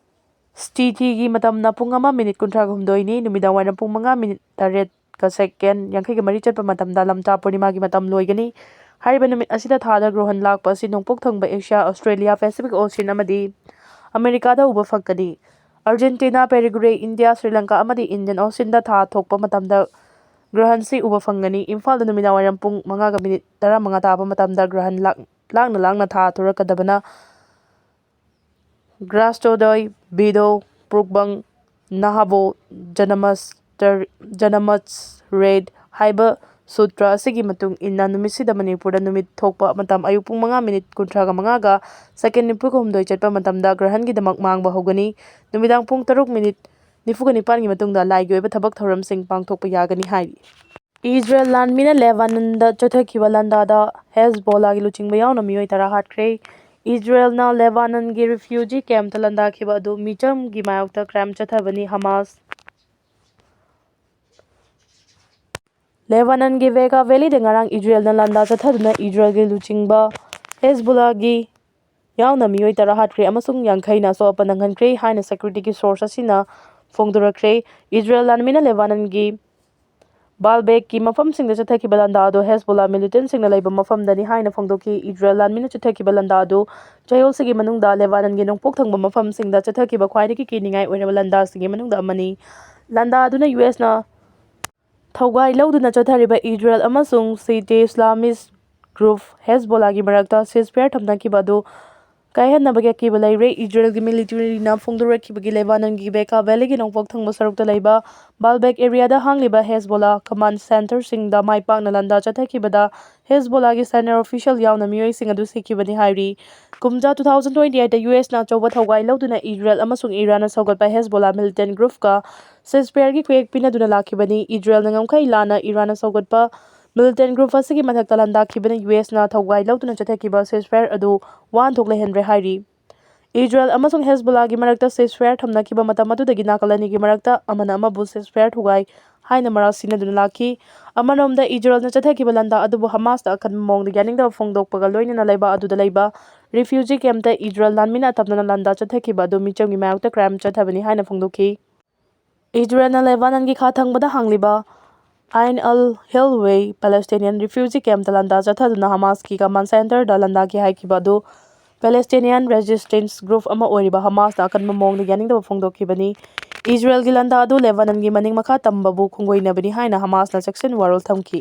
ꯁ꯭ꯇꯤꯊꯤꯒꯤ ꯃꯇꯝꯅ ꯄꯨꯡ ꯑꯃ ꯃꯤꯅꯤꯠ ꯀꯨꯟꯊ꯭ꯔꯥꯒ ꯍꯨꯝꯗꯣꯏꯅꯤ꯫ ꯅꯨꯃꯤꯗꯥꯡ ꯋꯥꯏꯔꯝ ꯄꯨꯡ ꯃꯉꯥ ꯃꯤꯅꯤꯠ ꯇꯔꯦꯠꯀ ꯁꯦꯀꯦꯟ ꯌꯥꯡꯈꯩꯒ ꯃꯔꯤ ꯆꯠꯄ ꯃꯇꯝꯗ ꯂꯝꯇꯥ ꯄꯨꯔꯅꯤꯃꯥꯒꯤ ꯃꯇꯝ ꯂꯣꯏꯒꯅꯤ꯫ ꯍꯥꯏꯔꯤꯕ ꯅꯨꯃꯤꯠ ꯑꯁꯤꯗ ꯊꯥꯗ ꯒ꯭ꯔꯍꯟ ꯂꯥꯛꯄ ꯑꯁꯤ ꯅꯣꯡꯄꯣꯛ ꯊꯪꯕ ꯑꯦꯁꯤꯌꯥ, ꯑꯣꯁꯇ꯭ꯔꯦꯂꯤꯌꯥ, ꯄꯦꯁꯤꯐꯤꯛ ꯑꯣꯁꯤꯌꯟ ꯑꯃꯗꯤ ꯑꯃꯦꯔꯤꯀꯥꯗ ꯎꯕ ꯐꯪꯒꯅꯤ꯫ ꯑꯥꯔꯖꯦꯟꯇꯤꯅꯥ, ꯄꯦꯔꯤꯒꯨꯔꯦ, ꯏꯟꯗꯤꯌꯥ, ꯁ꯭ꯔꯤ ꯂꯪꯀꯥ ꯑꯃꯗꯤ ꯏꯟꯗꯤꯌꯟ ꯑꯣꯁꯤꯟꯗ ꯊꯥ ꯊꯣꯛꯄ ꯃꯇꯝꯗ ꯒ꯭ꯔꯍꯟꯁꯤ ꯎꯕ ꯐꯪꯒꯅꯤ꯫ ꯏꯝꯐꯥꯜꯗ ꯅꯨꯃꯤꯗꯥꯡ ꯋꯥꯏꯔꯝ ꯄꯨꯡ ꯃꯉꯥꯒ ꯃꯤꯅꯤꯠ ꯇꯔꯥꯃꯉꯥ ꯇꯥꯕ ꯃꯇꯝꯗ ꯒ꯭ꯔꯍꯟ ꯂꯥꯛ-, ꯂꯥꯡꯅ ꯂꯥꯡꯅ ꯊꯥ ꯊꯣꯔꯛꯀꯗꯕꯅ ꯒ꯭ꯔꯥꯁꯇꯣꯗꯣꯏ ꯕꯤꯗꯣ ꯄ꯭ꯔꯨꯛꯕꯪ ꯅꯍꯥꯕꯣ ꯖꯅꯃꯁꯇꯔ-, ꯖꯅꯃꯁꯔꯦꯠ ꯍꯥꯏꯕ ꯁꯨꯇ꯭ꯔ ꯑꯁꯤꯒꯤ ꯃꯇꯨꯡ ꯏꯟꯅ ꯅꯨꯃꯤꯠꯁꯤꯗ ꯃꯅꯤꯄꯨꯔꯗ ꯅꯨꯃꯤꯠ ꯊꯣꯛꯄ ꯃꯇꯝ ꯑꯌꯨꯛ ꯄꯨꯡ ꯃꯉꯥ ꯃꯤꯅꯤꯠ ꯀꯨꯟꯊ꯭ꯔꯥꯒ ꯃꯉꯥꯒ ꯁꯦꯀꯦꯟ ꯅꯤꯐꯨꯒ ꯍꯨꯝꯗꯣꯏ ꯆꯠꯄ ꯃꯇꯝꯗ ꯒ꯭ꯔꯍꯟꯒꯤꯗꯃꯛ ꯃꯥꯡꯕ ꯍꯧꯒꯅꯤ꯫ ꯅꯨꯃꯤꯗꯥꯡ ꯄꯨꯡ ꯇꯔꯨꯛ ꯃꯤꯅꯤꯠ ꯅꯤꯐꯨꯒ ꯅꯤꯄꯥꯟꯒꯤ ꯃꯇꯨꯡꯗ ꯂꯥꯏꯒꯤ ꯑꯣꯏꯕ ꯊꯕꯛ ꯊꯧꯔꯝꯁꯤꯡ ꯄꯥꯡꯊꯣꯛꯄ ꯌꯥꯒꯅꯤ ꯍꯥꯏꯔꯤ꯫ ꯏꯖꯔꯦꯜ ꯂꯥꯟꯃꯤꯅ ꯂꯦꯕꯥꯅꯟꯗ ꯆꯠꯊꯈꯤꯕ ꯂꯥꯟꯗꯥꯗ ꯍꯦꯖꯕꯣꯂꯥꯒꯤ ꯂꯨꯆꯤꯡꯕ ꯌꯥꯎꯅ ꯃꯤꯑꯣꯏ ꯇꯔꯥ ꯍꯥꯠꯈ꯭ꯔꯦ꯫ ꯏꯖꯔꯦꯜꯅ ꯂꯦꯕꯥꯅꯟꯒꯤ ꯔꯤꯐ꯭ꯌꯨꯖꯤ ꯀꯦꯝꯞꯇ ꯂꯥꯟꯗꯥꯈꯤꯕ ꯑꯗꯨ ꯃꯤꯆꯝꯒꯤ ꯃꯥꯌꯣꯛꯇ ꯀ꯭ꯔꯥꯏꯝ ꯆꯠꯊꯕꯅꯤ꯫ ꯍꯃꯥꯁ ꯂꯦꯕꯥꯅꯟꯒꯤ ꯕꯦꯒꯥ ꯚꯦꯂꯤꯗ ꯉꯔꯥꯡ ꯏꯖꯔꯦꯜꯅ ꯂꯥꯟꯗꯥ ꯆꯠꯊꯗꯨꯅ ꯏꯖꯔꯦꯜꯒꯤ ꯂꯨꯆꯤꯡꯕ ꯍꯦꯖꯕꯣꯂꯥꯒꯤ ꯌꯥꯎꯅ ꯃꯤꯑꯣꯏ ꯇꯔꯥ ꯍꯥꯠꯈ꯭ꯔꯦ ꯑꯃꯁꯨꯡ ꯌꯥꯡꯈꯩꯅ ꯑꯁꯣꯛ ꯑꯄꯟ ꯅꯪꯍꯟꯈ꯭ꯔꯦ ꯍꯥꯏꯅ ꯁꯦꯀ꯭ꯌꯨꯔꯤꯇꯤꯒꯤ ꯁꯣꯔꯁ ꯑꯁꯤꯅ ꯐꯣꯡꯗꯣꯔꯛꯈ꯭ꯔꯦ꯫ ꯏꯖꯔꯦꯜ ꯂꯥꯟꯃꯤꯅ ꯂꯦꯕꯥꯅꯟꯒꯤ ꯕꯥꯜꯕꯦꯛꯀꯤ ꯃꯐꯝꯁꯤꯡꯗ ꯆꯠꯊꯈꯤꯕ ꯂꯥꯟꯗꯥ ꯑꯗꯨ ꯍꯦꯖꯕꯣꯂꯥ ꯃꯤꯂꯤꯇꯦꯟꯁꯤꯡꯅ ꯂꯩꯕ ꯃꯐꯝꯗꯅꯤ ꯍꯥꯏꯅ ꯐꯣꯡꯗꯣꯛꯈꯤ꯫ ꯏꯖꯔꯦꯜ ꯂꯥꯟꯃꯤꯅ ꯆꯠꯊꯈꯤꯕ ꯂꯥꯟꯗꯥ ꯑꯗꯨ ꯆꯌꯣꯜꯁꯤꯒꯤ ꯃꯅꯨꯡꯗ ꯂꯦꯕꯥꯅꯟꯒꯤ ꯅꯣꯡꯄꯣꯛ ꯊꯪꯕ ꯃꯐꯝꯁꯤꯡꯗ ꯆꯠꯊꯈꯤꯕ ꯈ꯭ꯋꯥꯏꯗꯒꯤ ꯀꯤꯅꯤꯡꯉꯥꯏ ꯑꯣꯏꯔꯕ ꯂꯥꯟꯗꯥꯁꯤꯡꯒꯤ ꯃꯅꯨꯡꯗ ꯑꯃꯅꯤ꯫ ꯂꯥꯟꯗꯥ ꯑꯗꯨꯅ ꯌꯨ ꯑꯦꯁꯅ ꯊꯧꯒꯥꯏ ꯂꯧꯗꯨꯅ ꯆꯠꯊꯔꯤꯕ ꯏꯖꯔꯦꯜ ꯑꯃꯁꯨꯡ ꯁꯤꯇꯦ ꯏꯁꯂꯥꯃꯤꯁ ꯒ꯭ꯔꯨꯞ ꯍꯦꯖꯕꯣꯂꯥꯒꯤ ꯃꯔꯛꯇ ꯁꯤꯖꯐꯌꯔ ꯊꯝꯅꯈꯤꯕ ꯑꯗꯨ ꯀꯥꯏꯍꯟꯅꯕꯒꯤ ꯑꯀꯤꯕ ꯂꯩꯔꯦ꯫ ꯏꯖꯔꯦꯜꯒꯤ ꯃꯤꯂꯤꯇꯔꯤꯅ ꯐꯣꯡꯗꯣꯔꯛꯈꯤꯕꯒꯤ ꯂꯦꯕꯥꯅꯟꯒꯤ ꯕꯦꯀꯥ ꯚꯦꯂꯤꯒꯤ ꯅꯣꯡꯄꯣꯛ ꯊꯪꯕ ꯁꯔꯨꯛꯇ ꯂꯩꯕ ꯕꯥꯜꯕꯦꯛ ꯑꯦꯔꯤꯌꯥꯗ ꯍꯥꯡꯂꯤꯕ ꯍꯦꯖꯕꯣꯂꯥ ꯀꯃꯥꯟ ꯁꯦꯟꯇꯔꯁꯤꯡꯗ ꯃꯥꯏ ꯄꯥꯛꯅ ꯂꯥꯟꯗꯥ ꯆꯠꯊꯈꯤꯕꯗ ꯍꯦꯖꯕꯣꯂꯥꯒꯤ ꯁꯦꯅꯤꯌꯔ ꯑꯣꯐꯤꯁꯤꯌꯦꯜ ꯌꯥꯎꯅ ꯃꯤꯑꯣꯏꯁꯤꯡ ꯑꯗꯨ ꯁꯤꯈꯤꯕꯅꯤ ꯍꯥꯏꯔꯤ꯫ ꯀꯨꯝꯖꯥ two thousand twenty eight ꯇ ꯌꯨ ꯑꯦꯁꯅ ꯑꯆꯧꯕ ꯊꯧꯒꯥꯏ ꯂꯧꯗꯨꯅ ꯏꯖꯔꯦꯜ ꯑꯃꯁꯨꯡ ꯏꯔꯥꯟꯅ ꯁꯧꯒꯠꯄ ꯍꯦꯖꯕꯣꯂꯥ ꯃꯤꯂꯤꯇꯦꯟ ꯒ꯭ꯔꯨꯞꯀ ꯁꯤꯖꯐꯌꯔꯒꯤ ꯈꯨꯌꯦꯛ ꯄꯤꯅꯗꯨꯅ ꯂꯥꯛꯈꯤꯕꯅꯤ꯫ ꯏꯖꯔꯦꯜꯅ ꯉꯝꯈꯩ ꯂꯥꯟꯅ ꯏꯔꯥꯟꯅ ꯁꯧꯒꯠꯄ ꯃꯤꯂꯤꯇꯦꯟ ꯒ꯭ꯔꯨꯞ ꯑꯁꯤꯒꯤ ꯃꯊꯛꯇ ꯂꯥꯟꯗꯥꯈꯤꯕꯅ ꯌꯨ ꯑꯦꯁꯅ ꯊꯧꯒꯥꯏ ꯂꯧꯗꯨꯅ ꯆꯠꯊꯈꯤꯕ ꯁꯤꯖꯐꯌꯔ ꯑꯗꯨ ꯋꯥꯍꯟꯊꯣꯛ ꯂꯩꯍꯟꯗ꯭ꯔꯦ ꯍꯥꯏꯔꯤ꯫ ꯏꯖꯔꯦꯜ ꯑꯃꯁꯨꯡ ꯍꯦꯖꯕꯣꯂꯥꯒꯤ ꯃꯔꯛꯇ ꯁꯤꯖꯐꯌꯔ ꯊꯝꯅꯈꯤꯕ ꯃꯇꯝ ꯑꯗꯨꯗꯒꯤ ꯅꯥꯀꯜ ꯑꯅꯤꯒꯤ ꯃꯔꯛꯇ ꯑꯃꯅ ꯑꯃꯕꯨ ꯁꯤꯖꯐꯌꯔ ꯊꯨꯒꯥꯏ ꯍꯥꯏꯅ ꯃꯔꯥꯜ ꯁꯤꯅꯗꯨꯅ ꯂꯥꯛꯈꯤ꯫ ꯑꯃꯔꯣꯝꯗ ꯏꯖꯔꯦꯜꯅ ꯆꯠꯊꯈꯤꯕ ꯂꯥꯟꯗꯥ ꯑꯗꯨꯕꯨ ꯍꯃꯥꯁꯇ ꯑꯀꯟꯕ ꯃꯑꯣꯡꯗ ꯌꯥꯅꯤꯡꯗꯕ ꯐꯣꯡꯗꯣꯛꯄꯒ ꯂꯣꯏꯅꯅ ꯂꯩꯕ ꯑꯗꯨꯗ ꯂꯩꯕ ꯔꯤꯐ꯭ꯌꯨꯖꯤ ꯀꯦꯝꯞꯇ ꯏꯖꯔꯦꯜ ꯂꯥꯟꯃꯤꯅ ꯑꯇꯝꯅꯅ ꯂꯥꯟꯗꯥ ꯆꯠꯊꯈꯤꯕ ꯑꯗꯨ ꯃꯤꯆꯝꯒꯤ ꯃꯥꯌꯣꯛꯇ ꯀ꯭ꯔꯥꯏꯝ ꯆꯠꯊꯕꯅꯤ ꯍꯥꯏꯅ ꯐꯣꯡꯗꯣꯛꯈꯤ꯫ ꯏꯖꯔꯦꯜꯅ ꯂꯦꯕꯥꯅꯟꯒꯤ ꯈꯥ ꯊꯪꯕꯗ ꯍꯥꯡꯂꯤꯕ ꯑꯥꯏꯟ ꯑꯜ ꯍꯤꯜꯋꯦ ꯄꯦꯂꯦꯁꯇꯤꯅꯤꯌꯟ ꯔꯤꯐ꯭ꯌꯨꯖꯤ ꯀꯦꯝꯞꯇ ꯂꯥꯟꯗꯥ ꯆꯠꯊꯗꯨꯅ ꯍꯃꯥꯁꯀꯤ ꯀꯃꯥꯟ ꯁꯦꯟꯇꯔꯗ ꯂꯥꯟꯗꯥꯈꯤ ꯍꯥꯏꯈꯤꯕ ꯑꯗꯨ Palestinian resistance group ꯑꯃ ꯑꯣꯏꯔꯤꯕ ꯍꯃꯥꯁꯅ ꯑꯀꯟꯕ ꯃꯑꯣꯡꯗ ꯌꯥꯅꯤꯡꯗꯕ ꯐꯣꯡꯗꯣꯛꯈꯤꯕꯅꯤ꯫ ꯏꯖꯔꯦꯜꯒꯤ ꯂꯥꯟꯗꯥ ꯑꯗꯨ ꯂꯦꯕꯥꯅꯟꯒꯤ ꯃꯅꯤꯡ ꯃꯈꯥ ꯇꯝꯕꯕꯨ ꯈꯣꯡꯒꯣꯏꯅꯕꯅꯤ ꯍꯥꯏꯅ ꯍꯃꯥꯁꯅ ꯆꯦꯛꯁꯤꯟ ꯋꯥꯔꯣꯜ ꯊꯝꯈꯤ꯫